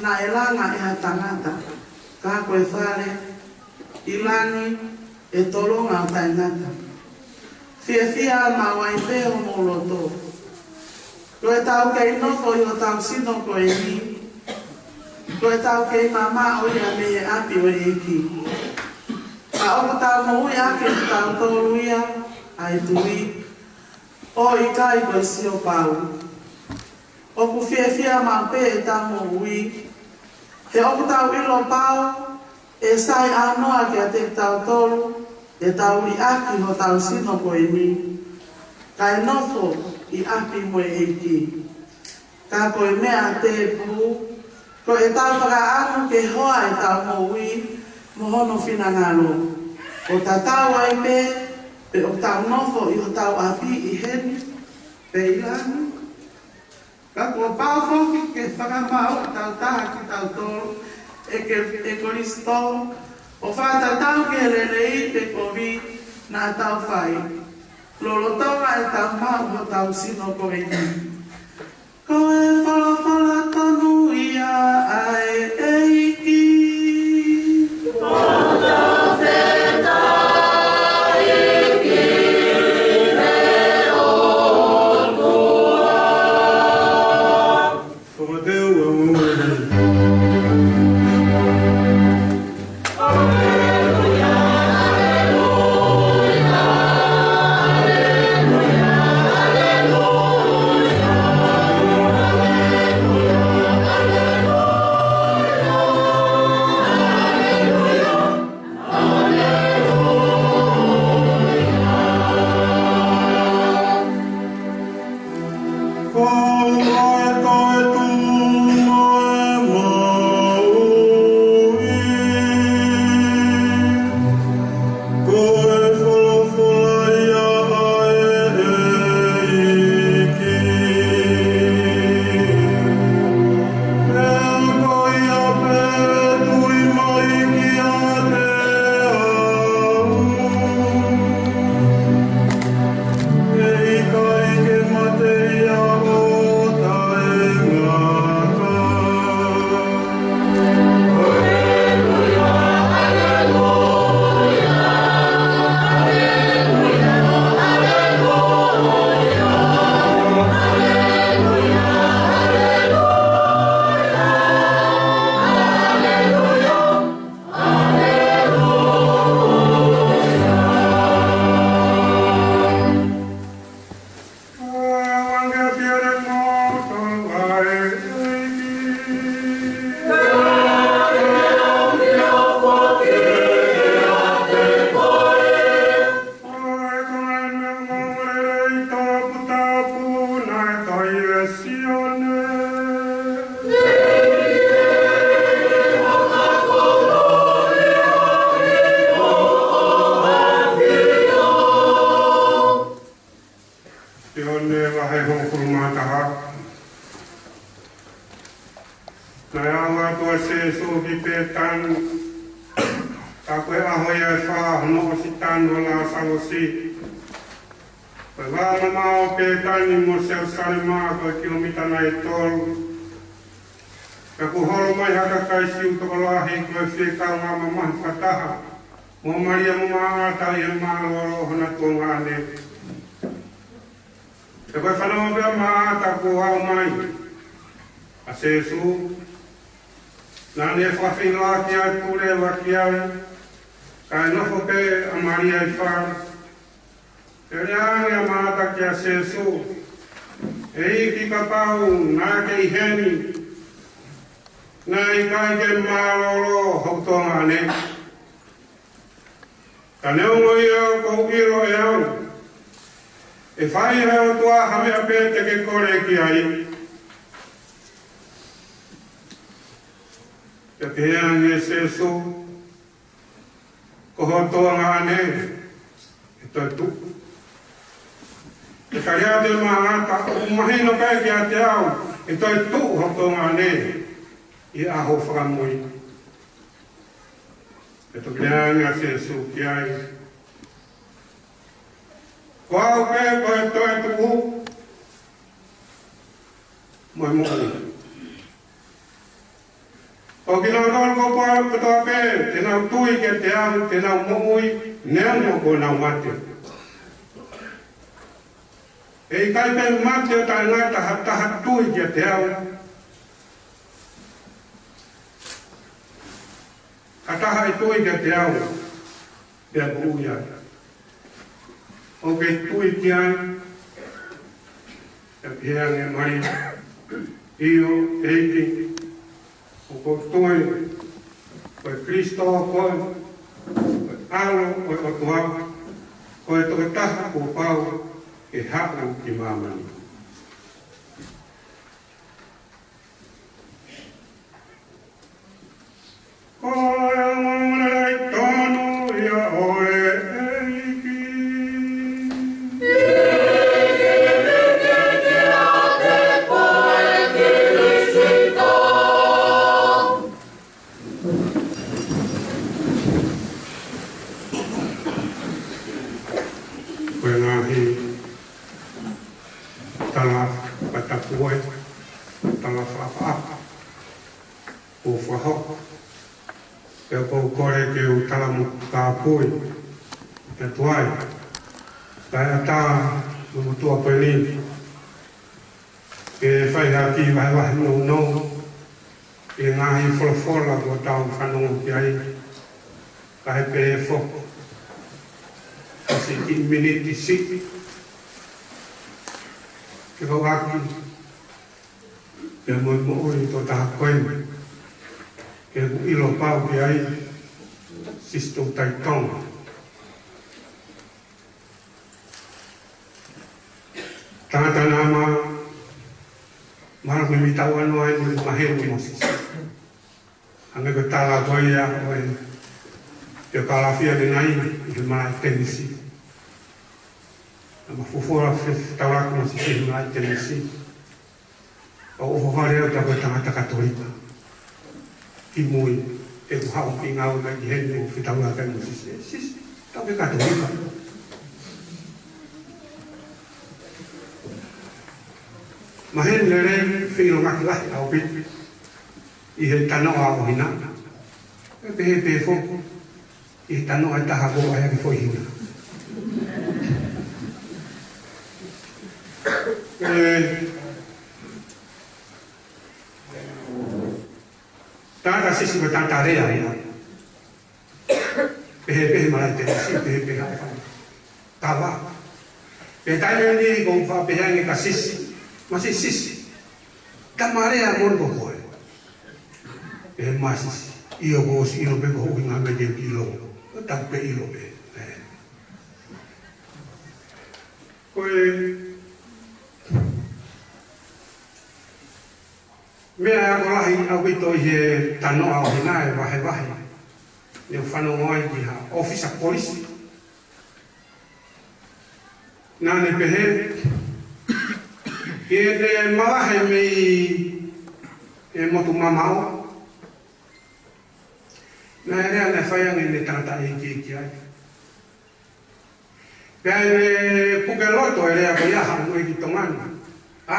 naʻe langa ʻe ha tangata, ka ko e fale ʻi langi ʻe tolonga ʻo taʻengata. Fiefia maʻu ai pē homou loto. Ko ʻetau kei nofo ʻi hotau sino ko eni, ko ʻetau kei mamaʻo ia mei he ʻapi ʻo e ʻEiki. Ka ʻoku tau moʻui ʻaki ʻe kitautolu ia ʻa e tui, ʻo ʻikai ko e sio pau. ʻOku fiefia maʻu pē ʻetau moʻui, he ʻoku tau ʻilo pau ʻe sai ʻaunoa kiate kitautolu ʻetau liʻaki hotau sino ko eni, kae nofo ʻi ʻapi mo e ʻEiki. Ka ko e meʻa tēpū, ko ʻetau fakaʻamu ke hoa ʻetau moʻui mo hono finangalo, ʻo tatau ai pē pe ʻoku tau nofo ʻi hotau ʻapi ʻi heni pe ʻi langi. Ka kuo pau foki ke fakamaau ʻetau taha kitautolu ʻe ke, ʻe Kalisito, ʻo fakatatau ki he lelei pe kovi naʻa tau fai, lolotonga ʻetau maʻu hotau sino ko eni. Ko e folofola tonu ia ʻa e ʻEiki. Sione vahe hongofulu mā taha. Naʻe aʻu atu ʻa Sīsū ki Pētani, ka ko e ʻaho ia ʻe fā hono ʻosi tanu ʻa Lāsalosi. Ko e vā mamaʻo ʻo Pētani mo Selūsalema ko e kilomita nai ʻe tolu. Ka kuo holo mai ha kakai Siu tokolahi ko e fie kaungā mamahi fakataha mo Malia mo Māʻata ʻi he mālōlō ʻo hona tuongaʻane. Pea ko e fanongo pē ʻa Māʻata kuo aʻu mai ʻa Sīsū, naʻa ne fakafeʻiloaki ʻa e pule ʻo ʻaki ai, kae nofo pē ʻa Malia ʻi fale. Pea lea ange ʻa Māʻata kia Sīsū, ʻEiki, kapau naʻa ke ʻi heni, naʻe ʻikai ke mālōlō hoku tuongaʻane. Ka neongo ia, ʻoku ou ʻilo ʻe au ʻe fai ʻe he ʻOtua ha meʻa pē te ke kole ki ai. Pea pehē ange ʻe Sīsū, ko ho tuongaʻane ʻe toe tuʻu. Pea tali atu ʻe Māʻata, ʻoku mahino pē kiate au ʻe toe tuʻu ho tuongaʻane ʻi he ʻaho fakamui. Pea toki lea ange ʻa Sīsū ki ai, Ko au pē ko e toetuʻu, mo e moʻui. ʻO kinautolu kotoa pē te nau tui kiate au, te nau moʻui neongo kuo nau mate. ʻE ʻikai pē mate ʻo taʻengata ha taha tui kiate au. Ha taha ʻe tui kiate au, pea moʻui ia. ʻOku ke tui ki ai? Pea pehē ange ʻe Malia, ʻIo, ʻEiki, ʻoku ou tui ko e Kalaisi koe, ko e ʻAlo ʻo e ʻOtua, ko e tokotaha kuo pau ke haʻu ki māmani. Ko e ongoongolelei tonu ia ʻo e ʻEiki. Ko e ngaahi tala fakatapu ē, tala fakaʻapaʻapa kuo fakahoko. Pea ʻoku ou kole ke u tala mo kāpui atu ai, kae ʻatā mo motuʻa pē ni ke fai ha kiʻi vahevahe nounou ʻi he ngaahi folofola kuo tau fanongo ki ai, kae pehē foki, ʻosi kiʻi miniti siʻi ke kau ʻaki pea mo e moʻui tokotaha ko eni, ke u ʻilo pau ki ai, Sisitū Taitonga. Tangata naʻa ma, mara mi mi tau ano ai mo maheni mo Sisi. Hangē ko e tala ko ia ʻo e teokalafia ʻanenai ʻi he malaʻe tenisi. Naʻa ma fuofua fetaulaki mo Sisi ʻi he malaʻe tenisi. ʻO ʻohovale au, tā ko e tangata Katolika. Kimui, ʻe ku hau ki ngau mai ki heni ʻo fetaulaki mo Sisi. Sisi, tā ko e Katolika. Maheni lelei, feʻiloaki lahi ʻaupito ʻi he tanoʻa ʻo Hina. ʻE pehē pē foki ʻi he tanoʻa ʻe taha ko ē ʻa e foʻi Hina. ʻE, tangata Sisi ko e tangata lea ia. Pehē pē he malaʻe tenisi, pehē pē ha fana. Kava. Pea taimi ni ʻoku ou faʻa pehē ange kia Sisi. Ma Sisi, Sisi, tā ma lea mo koe. Pehē mai Sisi, ʻio, kuo ʻosi ʻilo pē ko hoku ʻuhinga mei ke ʻilo. ʻO taku pē ʻilo pē. ʻE. Ko e meʻa ʻoku lahi ʻaupito ʻi he tanoʻa ʻo Hina ʻe vahevahe. Ne u fanongo ai ki ha ʻōfisa polisi. Naʻa ne pehē, ʻi heʻene mavahe mei he motu mamaʻo, naʻe lea naʻe fai ange ʻene tangataʻeiki ki ai. Pea ʻi he puke loto e lea ko ia ha ʻunuʻi ki Tonga ni. ʻA,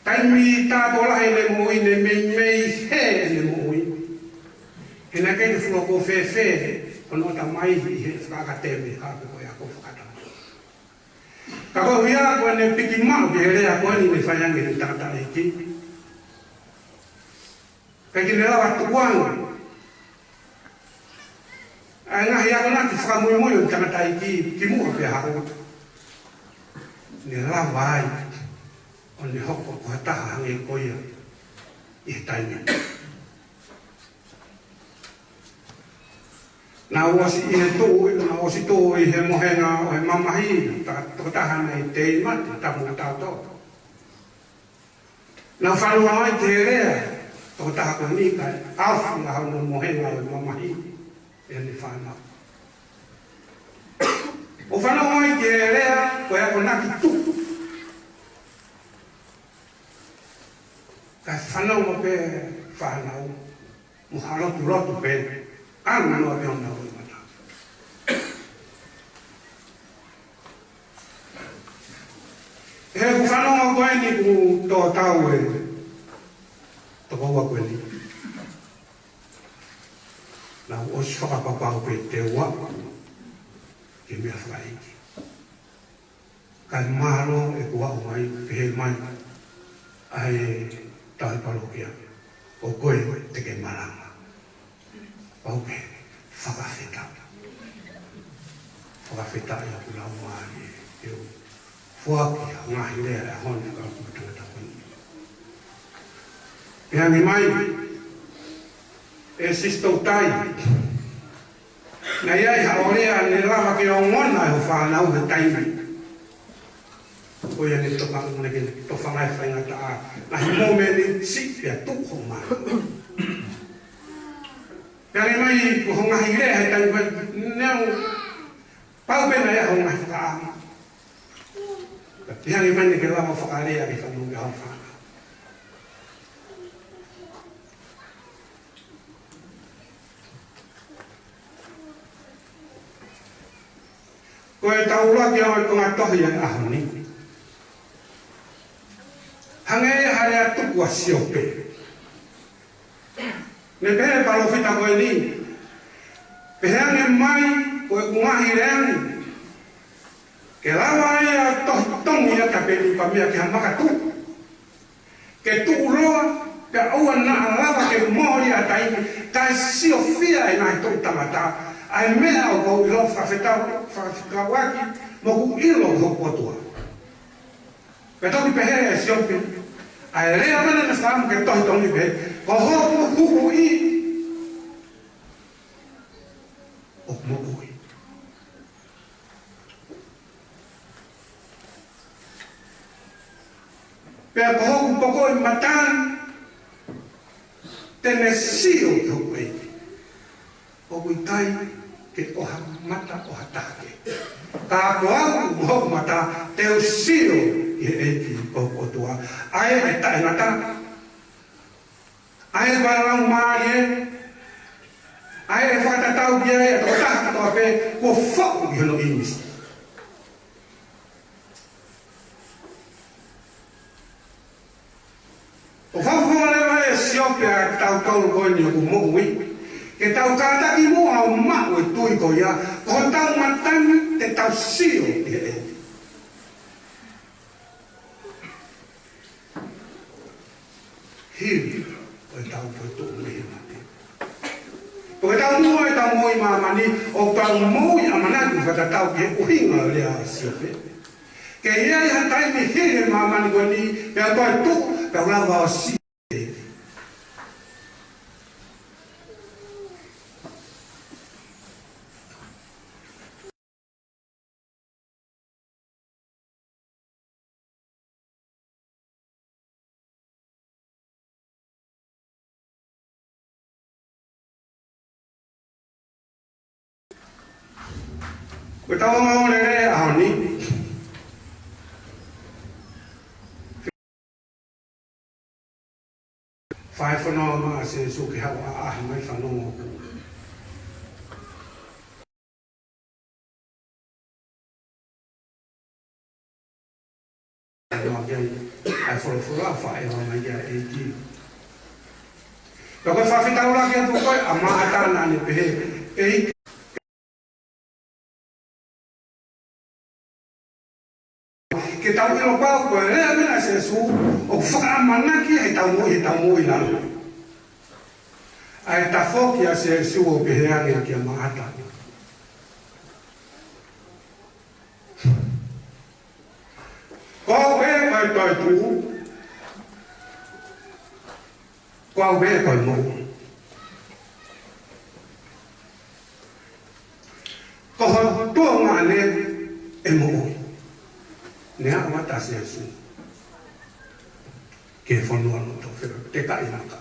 taimi tāpō lahi ʻene moʻui ne meimei hē ʻene moʻui. He naʻe ʻikai ke fuʻu loko fēfē hono ʻatamai ʻi he fakaʻakatemi ka pe ko e ako fakaʻatamai. Ka ko ia ko ʻene piki maʻu ki he lea ko eni ne fai ange ʻe he tangataʻeiki. Pea ke ne lava tukuange ʻa e ngaahi akonaki fakamuimui ʻo e tangataʻeiki kimuʻa pea haʻu. Ne lava ai ʻo ne hoko ko ha taha hangē ko ia ʻi he taimi. Naʻa ku ʻosi ʻi he tuʻu, naʻa ku ʻosi tuʻu ʻi he mohenga ʻo e mamahi, ta-, tokotaha naʻe teimate, tamu tautolu. Naʻa ku fanongo ai ki he lea, tokotaha ko eni kae ʻaofi ʻa hono mohenga ʻo e mamahi ʻi heʻene fānau. ʻO fanongo ai ki he lea, ko e akonaki tuku. Kae fanongo pē fānau, mo ha lotu lotu pē, anga noa pē ʻo nau ʻi mata. He ʻoku fanongo ko eni kuo tō tau e tokoua ko eni. Naʻá ku ʻosi fakapapau pē te u aʻu ki he meʻa fakaʻeiki. Kae mālō ʻeku aʻu mai, pehē mai ʻa e tauhi palokia, ʻo koe te ke malanga. Pau pē, fakafetaʻi. Fakafetaʻi ʻa e ʻOtua Laumālie, ʻe u foaki ʻa e ngaahi lea ʻa e ʻaho ni ka u tangata puni. Pehē ange mai ʻe Sisitā Toutai, naʻe ʻi ai haʻo lea ne lava ke ongona ʻe hoʻo fānau he taimi ko ia ne toka, ne ke tofa mai faingataʻa, ngaahi mōmeniti siʻi pea tuʻu hoʻo mano. Pehē ange mai ko hoʻo ngaahi lea he taimi ko ē, neongo pau pē naʻe ʻi ai hoʻo ngaahi fakaʻamu, ka pehē ange mai ne ke lava fakalea ke fanongo ki hoʻo fānau. Ko e tau ʻuluaki ʻo e konga tohi ʻo e ʻaho ni, hangē ha lea tuku ʻa Siope. Ne pehē ʻe he palōfita ko eni, pehē ange mai ko ʻeku ngaahi lea ni, ke lava ia ʻo tohi tongi ʻa Tapenipamea ki ha makatuʻu, ke tuʻuloa, pea ʻoua naʻa lava ke mole ʻa e taimi, kae siofia ʻe he ngaahi toʻu tangata ʻa e meʻa ʻoku ou ʻilo fakafetau, fakafekauʻaki mo ʻeku ʻilo hoku ʻOtua. Pea toki pehē ʻe Siope, ʻa e lea ko ē naʻá ne fakaʻamu ke tohi tongi, pehē, ko hoku huhuʻi ʻoku moʻui. Pea ko hoku pokoʻi mata ni te ne sio ki hoku ʻEiki. ʻOku ʻikai ke ʻoha mata ʻo ha taha kehe. Ka ko au mo hoku mata te u sio ki he ʻEiki ko hoku ʻOtua. ʻA ē ʻe taʻengata, ʻa ē ʻoku ʻi ai e Laumālie, ʻa ē ʻe fakatatau ki ai ʻa e tokotaha kotoa pē kuo foʻu ʻi hono ʻīmisi. ʻOku fakaʻamu leva ʻe Siope ʻa kitautolu ko eni ʻoku moʻui, ke tau kātaki muʻa ʻo maʻu e tui ko ia, ko hotau mata ni te tau sio ki he ʻEiki. Hili ʻo ʻetau toetuʻu mei he mate. Ko ʻetau moʻui, ʻetau moʻui ʻi māmani, ʻoku tau moʻui ʻamanaki fakatatau ki he ʻuhinga ʻo e lea ʻa Siope. Ke ʻi ai ha taimi hili he māmani ko eni, pea u toetuʻu, pea u lava ʻo sio. Ko ʻetau ongoongolelei ʻaho ni, fai fononga ʻa Sēsū ke haʻu ʻo ʻaʻahi mai fanongo ʻoku ʻai mai ki ai ʻa e folofola, faʻa ʻeva mai ki ai ʻEiki. Pea ko e fakafetaulaki atu ko ē ʻa Māʻata naʻá ne pehē, ʻEiki, ke tau ʻilo pau ko e lea ko ena ʻa Sēsū ʻoku fakaʻamanaki ʻetau moʻui, ʻetau moʻui lalo. ʻA e tafoki ʻa Sēsū ʻo pehē ange kia Māʻata, ko au ē ko e toetuʻu, ko au ē ko e moʻui. Ko ho tuongaʻane ʻe moʻui. Ne aʻu atu ʻa Sēsū ki he fonua loto fera, tekaʻi maka.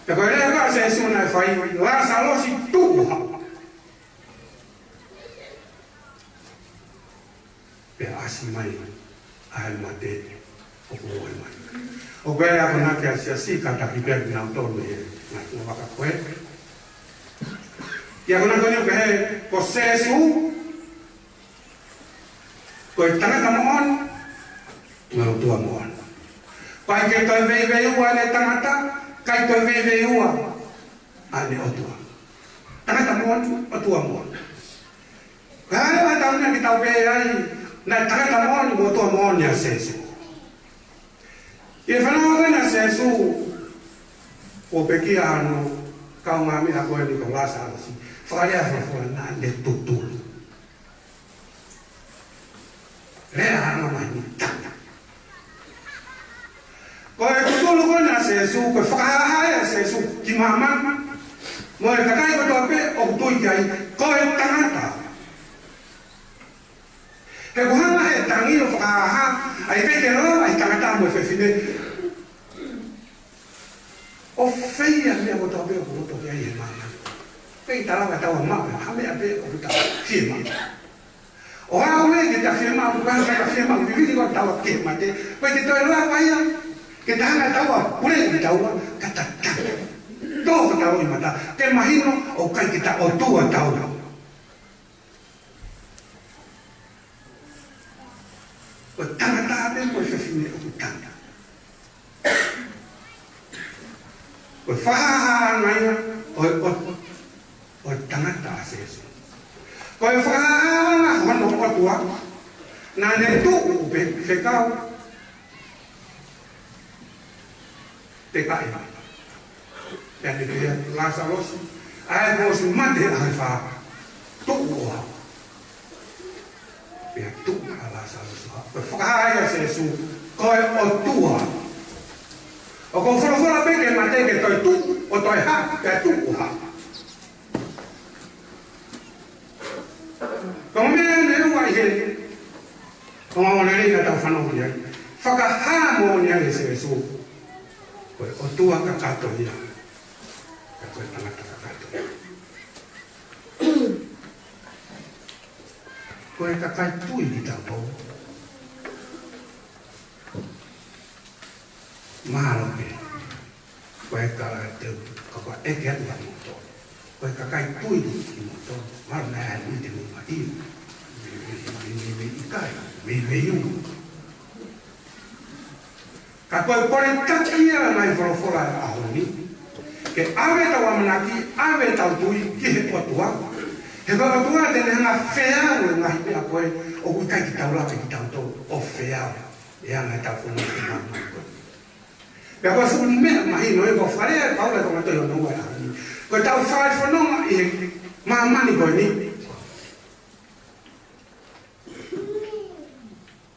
Pea ko e lea ko ē ʻa Sēsū naʻe fai, Lāsalosi, tuʻu haʻu. Pea ʻasi mai ʻa e mate ʻoku moʻui mai. ʻOku ʻi ai e akonaki ʻa e siasi, kātaki pē kinautolu he ngaahi ngāue ko ē. ʻI he akonaki ko eni ʻoku pehē, ko Sēsū, Ko e tangata moʻoni, mo e ʻOtua moʻoni. ʻIkai ke toe veiveiua ʻene tangata, ʻikai toe veiveiua ʻene ʻOtua. Tangata moʻoni, ʻOtua moʻoni. Ka ʻi ai ʻa e taimi ʻe taha ke tau pehē ai, naʻe tangata moʻoni mo ʻOtua moʻoni ʻa Sēsū. ʻI he fanongo ʻa Sēsū, ʻo pekia hono kaungāmeʻa ko eni ko Lāsalosi, fakalea folofola naʻa ne tutulu. Lea ʻa e mamahi ni tangata. Ko e tutulu ko eni ʻa Sēsū, ko e fakahāhā ʻa Sēsū ki māmani mo e kakai kotoa pē ʻoku tui ki ai, ko e tangata. He ʻoku hanga ʻe he tangi ʻo fakahāhā ʻa e ʻikai ke lava ʻa e tangata mo e fefine ʻo fai ʻa e meʻa kotoa pē ʻoku loto ki ai ʻi māmani. ʻIkai ke lava ʻe taua maʻu ha meʻa pē ʻoku ta fiemaʻu. ʻO aʻu leva ke ta fiemaʻu, ʻoku ʻikai ke ta fiemaʻu, vivili ko taua ke mate. ʻIkai ke toe lava ia ke ta hanga ʻe taua ʻo pule ki taua, ka ta tangata. Tō ko taua ʻi mata, ke mahino ʻoku ʻikai ke ta ʻOtua taua. Ko e tangata pē mo e fefine ʻoku tangata. Ko e fakahāhā ia ʻo e, ʻo, ʻo e tangata ʻa Sēsū. Ko e fakahāhā hono ʻOtua, naʻa ne tuʻu pē fekau. Te kae. Pea ne pehē, Lāsalosi, ʻa ē kuo ʻosi mate ʻa e fā, tuʻu ʻo haʻu. Pea tuʻu ʻa Lāsalosi ʻo haʻu. Ko e fakahā ia ʻa Sēsū, ko e ʻOtua. ʻOku folofola pē ke mate ke toe tuʻu, ʻo toe haʻu, pea tuʻu ʻo haʻu. Ko e meʻa ʻe ua ʻi he ongoongolelei naʻa tau fanongo ki ai. Fakahā moʻoni ai ʻe Sēsū, ko e ʻOtua kakato ia, ka ko e tangata kakato ia. Ko e kakai tui kitautolu. Mālō pē. Ko e kala te u, ka ko e ke atu ha moto. Ko e kakai tui kimoutolu. Mālō naʻe ʻi ai e meʻa mai. Mei, mei, mei, mei, mei ʻikai, mei, mei u. Ka ko e kole taki ia naʻe folofola ʻa e ʻaho ni. Ke ʻave ʻetau ʻamanaki, ʻave ʻetau tui ki he ʻOtua. He ko e ʻOtua te ne hanga feau e ngaahi meʻa ko ē ʻoku ʻikai ke tau lava kitautolu ʻo feau. ʻE anga ʻetau fononga ki māmani ko ē. Pea ko e fuʻu meʻa mahino ē, ko e fakalea ʻa Paula ʻi he tohi hono ua ʻi he ʻaho ni. Ko ʻetau fai fononga ʻi he māmani ko eni.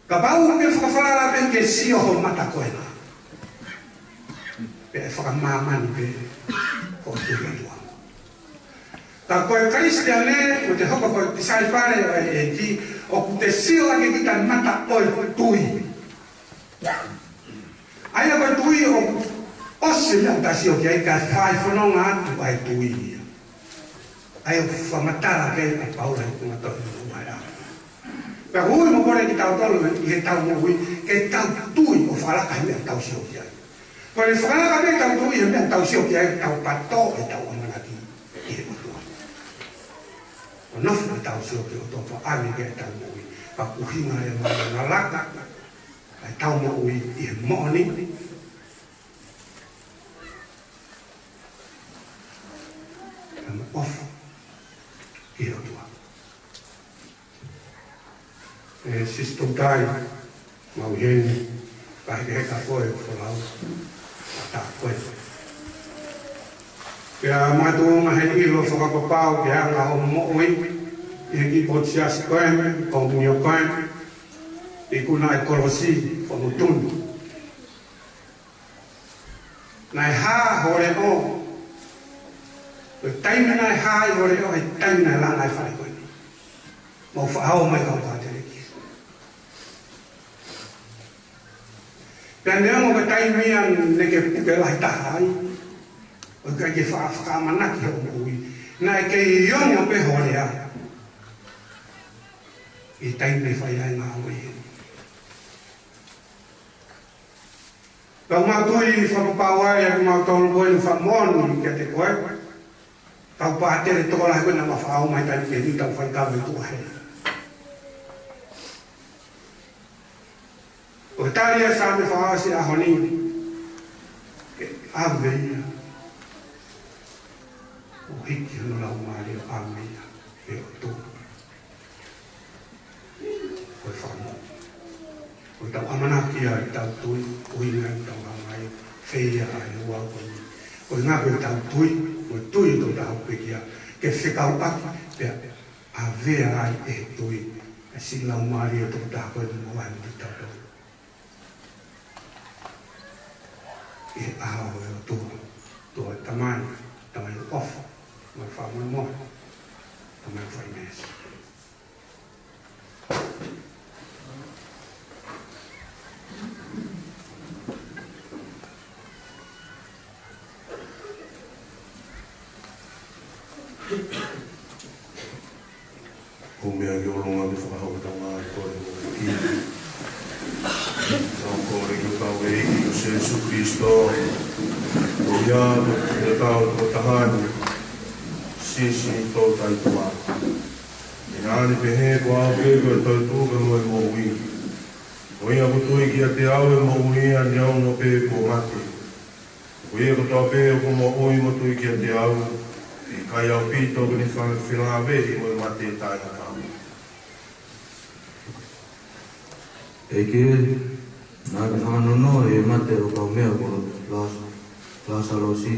Kapau ʻoku ke fakafalala pē ke sio ho mata ko ena, pea ʻe fakamāmani pē hoʻo tui ki he ʻOtua. Ka ko e Kalisitiane, ko ʻete hoko ko e tisaipale ʻo e ʻEiki, ʻoku te sio ʻaki kita mata ʻo e tui. ʻA ia ko e tui ʻoku ʻosi e meʻa ʻoku ta sio ki ai kae fai fononga atu ʻa e tui ia. ʻA ia ʻoku fakamatala ki ai ʻa Paula ʻi he tohi hono ua ʻi he ʻaho ni. Pea ʻoku ui mo kole kitautolu ʻi heʻetau moʻui, ke tau tui ʻo fakalaka he meʻa ʻoku tau sio ki ai. Ko e fakalaka pē ʻetau tui he meʻa ʻoku tau sio ki ai, tau pato ʻetau ʻamanaki ʻi he ʻOtua. ʻO nofo ʻetau sio ki he ʻOtua pea ʻave ki heʻetau moʻui. Ka ʻuhinga e mana laka ʻa ʻetau moʻui ʻi he moʻoni. Ka mo ʻofa ki he ʻOtua. ʻE Sisitō Tai, mau heni, ka hekeheka koe, folau, ʻatā koe. Pea makatuʻunga he ʻilo fakapapau ki he anga hoʻo moʻui, ʻi he kiʻi potu siasi ko ē, komunio ko ē, ikuna e kolosi, ko e mutu ni. Naʻe hā ho leʻo. Ko e taimi naʻe hā ai ho leʻo, he taimi naʻe langa ai e fale ko eni. Mau faʻao mai kau pāteleki. Pea neongo ko e taimi ia naʻe ke puke lahi taha ai, ʻo ʻikai ke fa-, fakaʻamanaki hoʻo moʻui, naʻe kei ongo pē ho lea ʻi he taimi naʻe fai ai e ngāue. Ka ʻoku mau tui fakapapau ai ʻa kimautolu ko eni, fakamoʻoni kiate koe, kau pātele tokolahi ko ē naʻa mau faʻao mai taimi ko eni, tau fai kau e tuʻa he. ʻOku tali ʻa e Saame fakaʻosi ʻo e ʻaho ni, ke ʻave ia ʻo hiki hono laumālie ʻo ʻave ia ki he ʻOtua. Ko e fakamoʻoni. Ko ʻetau ʻamanaki ʻa ʻetau tui, ʻuhinga ʻetau hanga ai ʻo fai ʻa e ua ko eni. Ko e ʻuhinga ko ʻetau tui, ko e tui ʻo e tokotaha ʻoku pekia, ke fekauʻaki, pea ʻave ai ʻe he tui ʻa e siʻi laumālie ʻo e tokotaha ko eni mo e moʻui ʻa kitautolu ʻi he ʻao ʻo e ʻOtua, ʻOtua Tamai, Tamai ʻofa, Tamai fakamolemole, Tamai faimeesi. Ko e meʻa ki ʻolunga ke fakahoko ʻetau ngāue ko e moʻui. Tau kole ki hotau ʻEiki ko Sīsū Kalaisi, ko ia ko e Fefine ʻo e Tokotaha ni, Sīsū Tolu Taʻehāmai. Naʻá ne pehē, ko au pē ko e toetuʻu mo e moʻui. Ko ia ʻoku tui kiate au ʻe moʻui ia neongo pe kuo mate. Ko ia kotoa pē ʻoku moʻui mo tui kiate au, ʻe ʻikai ʻaupito ke ne fa-, felāveʻi mo e mate taʻengata. ʻEiki, naʻá ke fakanonoʻo ʻa e mate ʻo e kaumeʻa ko Lās-, Lāsalosi.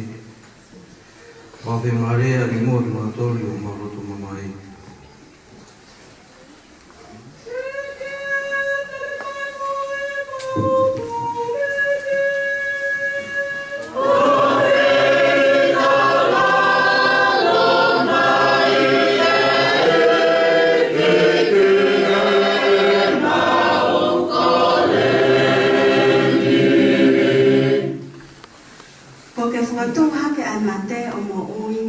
Pea fiemālie ʻa e ʻEiki muʻa kiate kimautolu ʻi homau loto mamahi. Kuo ke fakatuʻu hake ʻa e mate ʻo moʻui,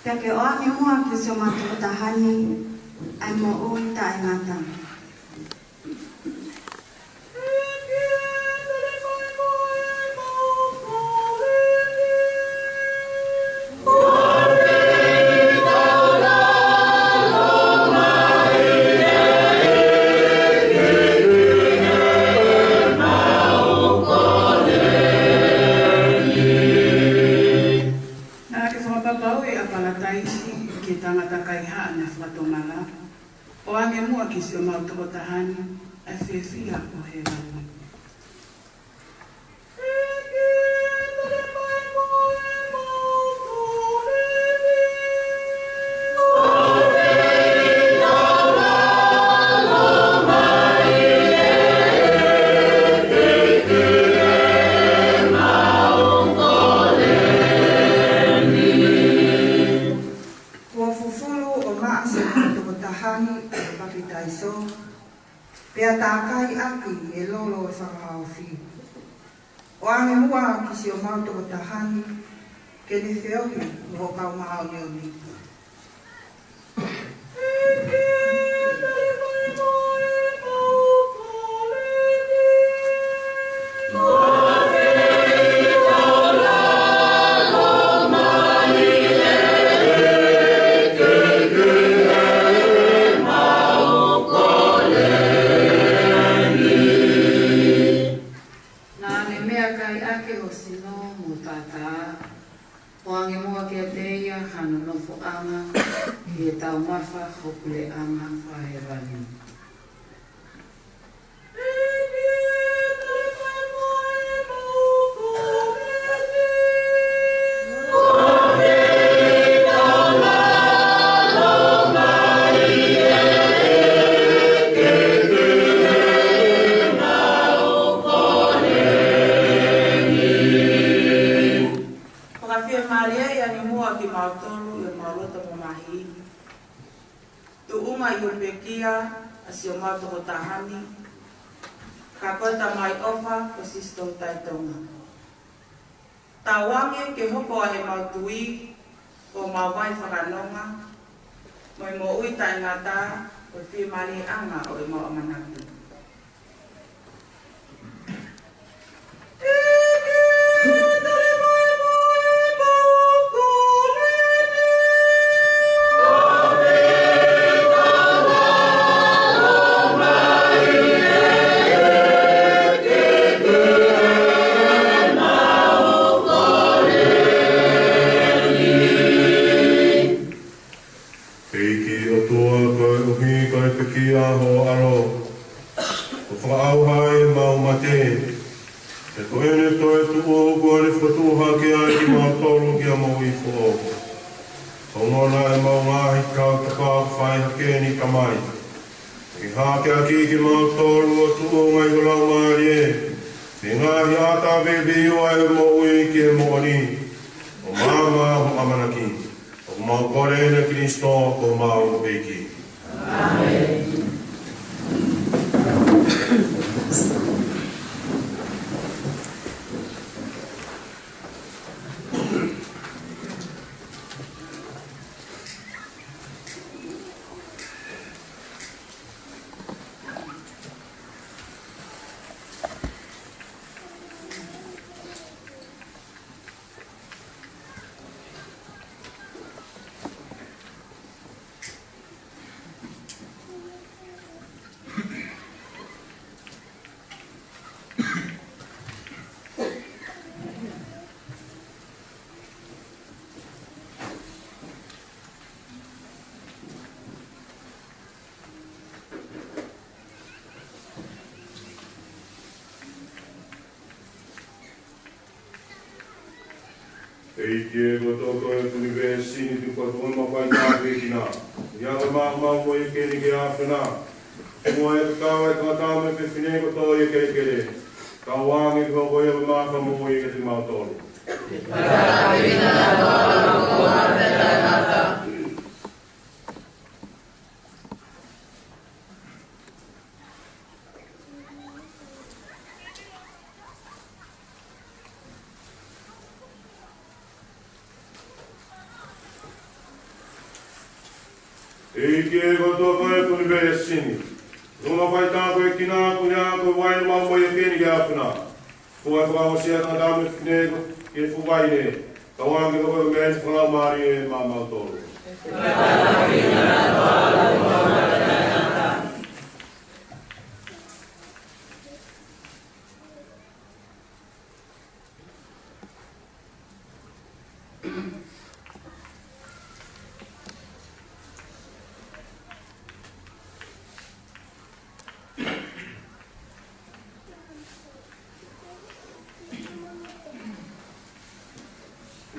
pea ke ʻoange muʻa ki siʻomau tokotaha ni ʻa e moʻui taʻengata. Naʻá ke fakapapauʻi ʻa Palataisi ki he tangata kaihaʻa naʻe fakatomala. ʻOange muʻa ki siʻomau tokotaha ni ʻa e fiefia ʻo hēvani. Kuo fufulu ʻo maʻa siʻomau tokotaha ni ʻa e papitaiso, pea tākai ʻaki ʻe he lolo ʻo e fakahaofi. ʻOange muʻa ki siʻomau tokotaha ni ke ne feohi mo ho kau māʻoniʻoni. Naʻá ne meʻakai ʻaki ho sino mo ho taʻataʻa, ʻoange muʻa kiate ia hano nofoʻanga ʻi he taumafa ho puleʻanga fakahēvani. Fakafiemālieʻi ange muʻa kimautolu ʻi homau loto mamahi. Tuʻunga ʻi hono pekia ʻa siʻomau tokotaha ni, ka ko e Tamai ʻofa ko Sīsū Tolu Taʻehāmai. Tauange ke hoko ʻa ʻemau tui ko homau vai fakanonga, mo e moʻui taʻengata, ko e fiemālieʻanga ʻo ʻemau ʻamanaki. ʻAlo, kuo fakaʻauha ʻemau mate, pea ko ʻene toetuʻu kuo ne fokotuʻu hake ai kimautolu ki ha moʻui foʻou. Ko hono ʻuhinga ʻemau ngaahi kau tapa ʻoku fai hake ni, Tamai, ke ke hakeakiʻi kimautolu ʻo tuʻunga ʻi ho Laumālie, ʻi he ngaahi ʻata pē ʻo e moʻui ki he moʻoni, ʻo maama ho ʻamanaki. ʻOku mau kole ʻeni ʻia Kalaisi ko homau ʻEiki. ʻEiki ē, ko e tokoto ʻo e ʻunivēsi ni, tuku atu ʻemau faʻiteliina, ʻi he maama ʻo e ʻEiki ni ki he ʻAfiona. Muʻa ʻe kau ʻa e tangata mo e fefine kotoa ʻi he kelekele. Kau ange ke hoko ia ko e maama ʻo e ʻEiki kiate kimautolu. ʻEiki ē, ko e tokoto ʻo e ʻunivēsi ni, tuku ʻemau faʻiteliina, ko e uaine maʻu mo e ʻEiki ni ki he ʻAfiona. Kuo fakaʻosi ʻa e tangata mo e fefine ki he fuʻu uaine. Kau ange ke hoko ia ko e meʻa ʻi he fakalaumālie maʻamautolu.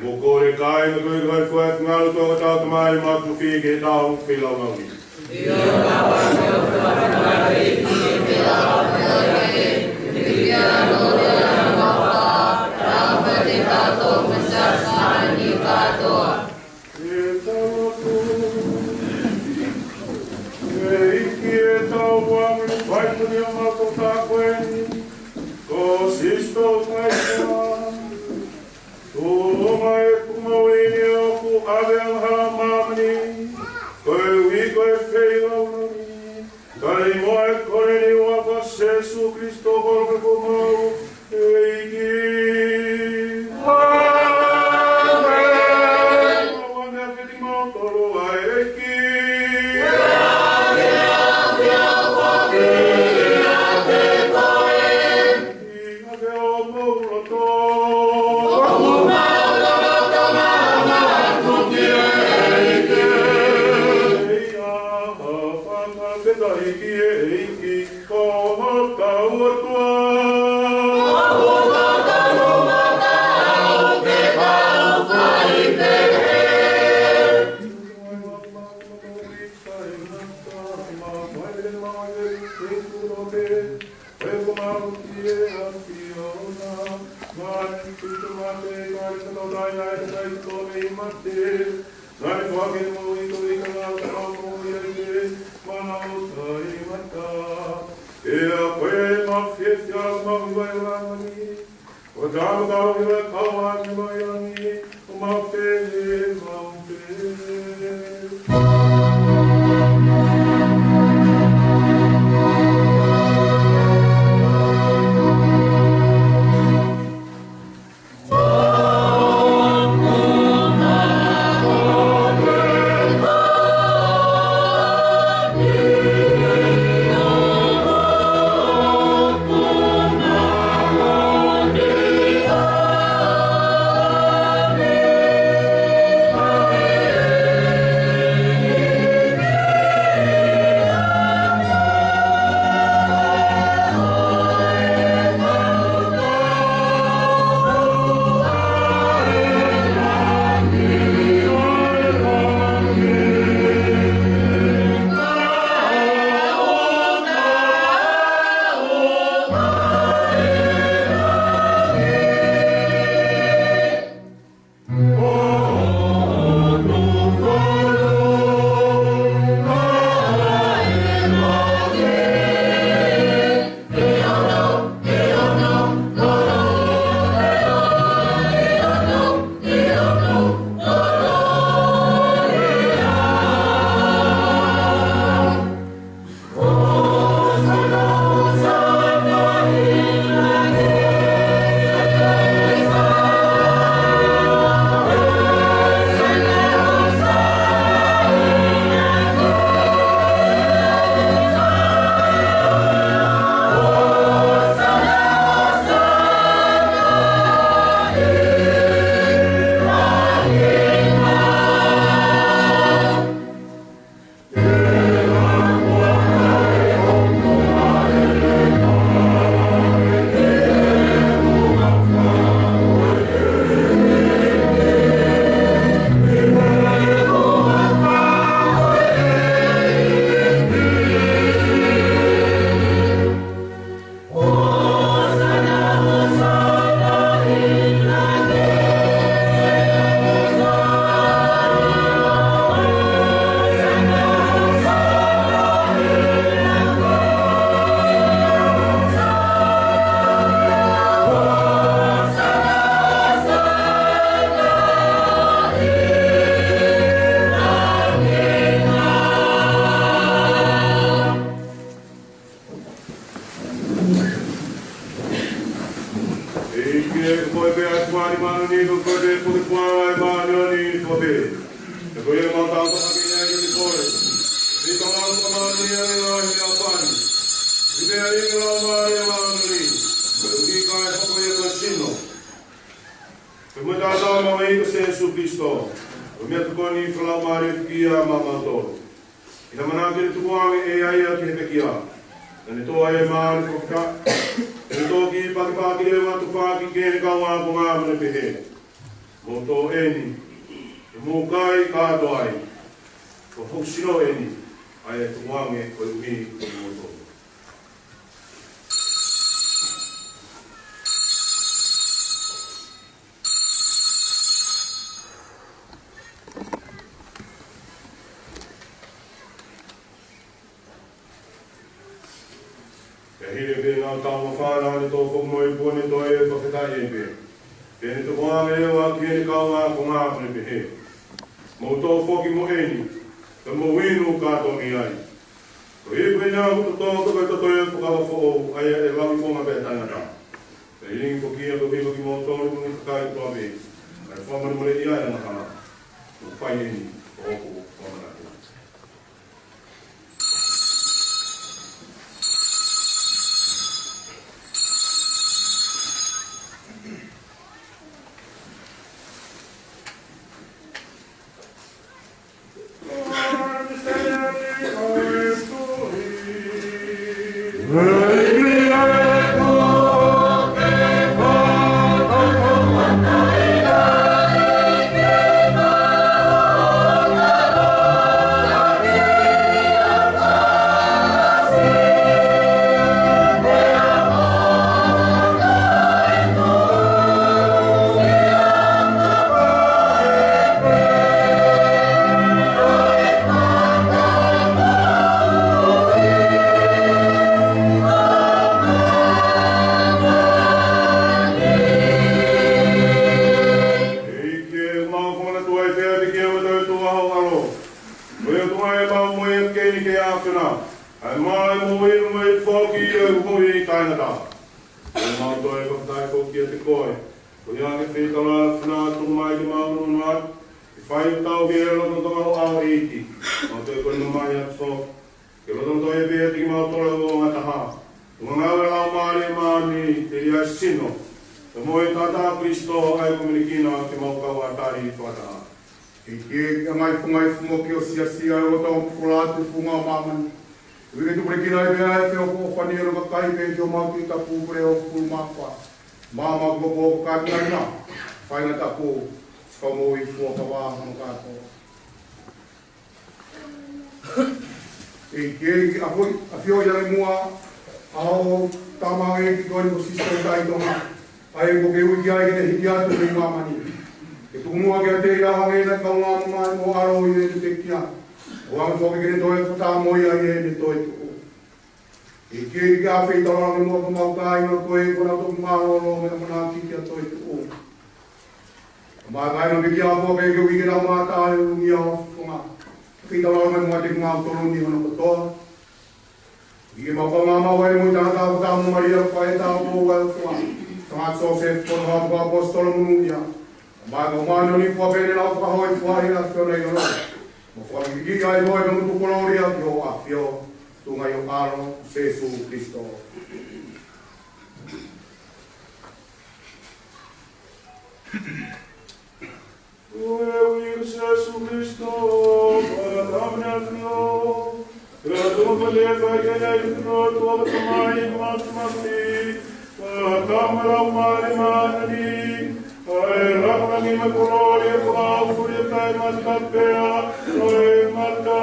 Mo kole kāinga ko e kai fua e finangalo tō ka tau tamai matufi ke tau feilaulau ni. ʻE tau ʻEiki ē, tau ʻoange ʻa e faingamālie ʻo e mātuʻaki ko eni, ko Sīsū Kalaisi. Tuʻunga ʻi he tuʻu maʻu ʻi he ʻoku ʻave ʻa māmani, ko e uike ʻo e feilaulau ni. Ka ʻi muʻa ʻe kole ni ʻi he huafa ʻo Sīsū Kalaisi ko homau ʻEiki. ʻĀmeni. Ko e ʻafio kimautolu ʻa e ʻEiki. ʻI hake homou loto. ʻEiki, ʻa e fakafetaʻi ki he ʻEiki ko hotau ʻOtua. Ko koe pē ʻa e Tuʻi ʻo e māʻoniʻoni, ko koe pē foki ʻa e Tuʻi ʻo e māʻoniʻoni foki. Ko ia ʻoku mau taukaveʻi ai kiate koe. Ko e taukaveʻi ʻa e māʻoniʻoni ʻa e ʻOtua ni. Ko e meʻa ʻi he Laumālie Māʻoniʻoni. Ko e ʻuhinga ʻoku hoko ia ko e sino. Ko e moʻui taʻengata ʻo e ʻEiki ko Sīsū Kalaisi. Ko e meʻa tokoni ʻa e Laumālie ʻo e ʻEiki maʻamautolu. ʻI he ʻamanaki ke ne tukuange ʻe ia ia ki he pekia. Naʻa ne tō ai ʻa e mali fakafetaʻi. Naʻa ne toki pakipaki leva ʻo tufaʻaki ki heʻene kau ākonga mo ne pehē: Mou tō ʻeni, ʻo mou kai kātoa ai. Ko hoku sino ʻeni, ʻa ia ʻe tukuange koeʻuhi ko kimoutolu. Pea hili pē ʻenau taumafa naʻa ne tō foki mo e ipu ʻo ne toe fakafetaʻi ai pē. Pea ne tukuange leva ki heʻene kau ākonga mo ne pehē: Mou tō foki mo ʻeni, pea mou inu kātoa ai. Ko e ipu ʻeni ʻa hoku toto, ko e toto ʻo e fuakava foʻou, ʻa ia ʻe lauikonga pea taʻengata. Pea ʻe lilingi foki ia koeʻuhi ko kimoutolu mo e kakai kotoa pē. Kae fakamolemoleʻi ʻa e angahala. Mou fai ʻeni ko hoku fakamanatu. ʻEiki, ʻoku mau fakamanatu ai pē ʻa e pekia mo e toetuʻu ʻa ho ʻAlo. Ko ia ʻoku tuku ai ʻemau moʻui ʻaki eni ki he ʻAfiona, ʻa e mali mo e inu mo e ipu foki ʻo e moʻui taʻengata. Pea mau toe fakafetaʻi foki kiate koe, koeʻuhi ko e fetaulaki ʻa e ʻAfiona ʻoku tuku mai ke mau ʻunuʻunu atu, ke fai ʻo tau ki he lotolotonga ʻo ho ʻAlo ʻEiki. Mau toe kole mamahi atu foki ke lotolotonga pē ʻiate kimautolu ʻa e ongo taha, tuʻunga ngāue ʻa e Laumālie Māʻoniʻoni, telia ʻa e sino mo e moʻui taʻengata ʻo Kalaisi, ʻa ia ʻoku manakina ke mau kau ʻatā fakataha. ʻEiki, ke ʻangaʻi funga ʻi he funga ʻo e siasi ʻa e ʻOtua ʻoku fola atu ʻi he funga ʻo māmani. Koeʻuhi ke tupulekina ai pē ʻa e feʻofoʻofani ʻo hono kakai pea ki homau Tohi Tapu ko e hongofulu mā fā. Maʻamautolu ko e kāinga, faʻahinga tapu, fakamoʻui fuakava hono kātoa. ʻEiki, ke ʻafio, ʻafio ʻi langi muʻa ʻa hoʻo tamaioʻeiki ko eni ko Sīsū Kalaisi ʻi Tonga. ʻA ia ʻoku ke ui ki ai ke ne hiki atu mei māmani. Ke tuku muʻa kiate ia ʻo hangē naʻe kaungā mai mo ho ʻAlo ʻi heʻene pekia. ʻO hanga foki ke ne toe fakamoʻui ai ʻi heʻene toetuʻu. ʻEiki, ke ʻafeʻi taulanga muʻa ki homau kāinga ko ē kuo nau toki mālōlō mo e ʻamanaki ki he toetuʻu. Mo e kāinga pekia foki ke ui ke nau mamata ʻi he ʻuhinga ʻo e fofonga. ʻAfeʻi taulanga mai muʻa kiate kimautolu ni hono kotoa. ʻEiki, ke mau kaungā maʻu ai e moʻui taʻengata ʻo e Tamai Malia, ko e faʻē tāupoʻou ʻa e ʻOtua, Sangata Siosefa, ko e Tokotaha Fakaʻaposetolo monūʻia, mo e Kau Māʻoniʻoni Tuʻapē ne nau fakahōifua ʻi he ʻAfiona ʻi ʻolunga. Mo fakafikiʻi ai koe mo tuku kolōlia ki hoʻo ʻAfio, tuʻunga ʻi ho ʻAlo, Sīsū Kalaisi. Ko e ʻEiki ko Sīsū Kalaisi, ko e Tamai ʻAfio, ko e Tamai Malia, ko e Kalaisi ko e ʻOtua ko e Tamai Māfimafi, ko e Tamai Laumālie Māʻoniʻoni, ko e langilangi mo e kolōlia, ko e ʻafio taʻengata pē ʻo taʻengata.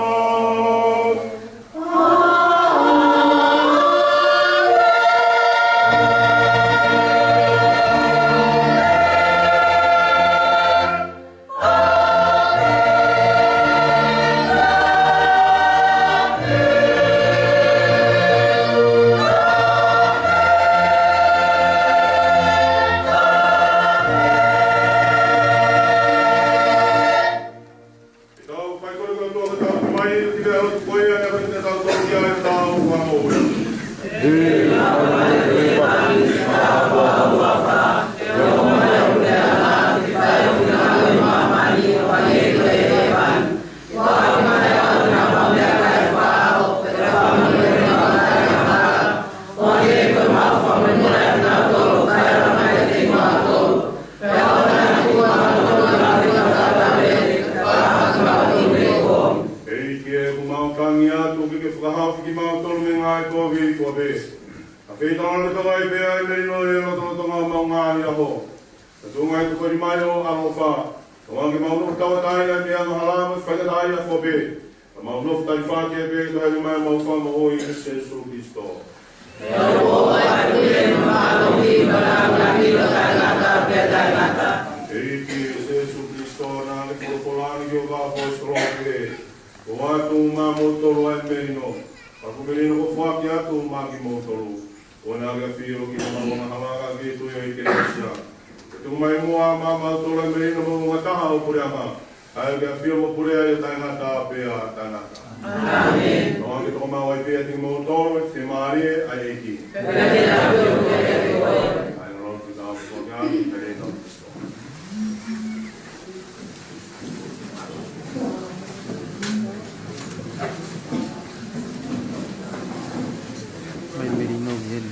Tau fai kole kotoa ke tau mai ki he ʻOtua ko ia, ʻa ia ko e ʻEiki te tau tauhi ai ʻetau fakamoʻui. ngaahi kovi kuo pē. ʻA e feitanga lolotonga ʻi pē ʻa e melino ʻi he lotolotonga ʻo e maʻungaʻi ʻaho. Ka tuʻunga ʻi he tokoni mai ʻo e ʻaloʻofa. Tuʻunga ke mau nofo tauʻatāina ʻi he angahala mo e faingataʻaʻia kuo pē. Ka mau nofo tali fake pē ʻi he tohi mai ʻemau Fakamoʻui ko Sīsū Kalaisi. ʻEiki ko Sīsū Kalaisi, naʻa ke folofola ni ki ho kau ʻaposetolo pē. Kuo u ʻoatu maʻamoutolu ʻa e melino. Ka ko e melino kuo u foaki atu maʻa kimoutolu. ʻOua naʻa ke ʻafio ki heʻemau angahala ka ke tui ʻi he ʻEkalesia. Ke tuku mai muʻa maʻamautolu ʻa e melino mo e ngataʻanga ʻo e puleʻanga. ʻAi ke ʻafio mo pule ai ʻo taʻengata pea taʻengata. ʻĀmeni. Tuʻunga ke tokamāʻopoʻopo ʻiate kimoutolu ʻa e fiemālie ʻa e ʻEiki. Pea ke ʻafio mo e ʻEiki. ʻAi ʻo fika ʻo fika ʻi he ʻEiki. Mai melino mien.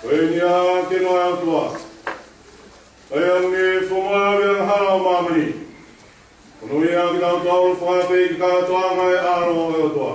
Ko eni ʻa e kinoa ʻa e ʻOtua, ʻa ia naʻe foaki mai ʻi he angahala ʻo māmani. Ko ia ʻoku tau tau fakaafeʻi ki he kātoanga ʻo e ʻAlo ʻo e ʻOtua.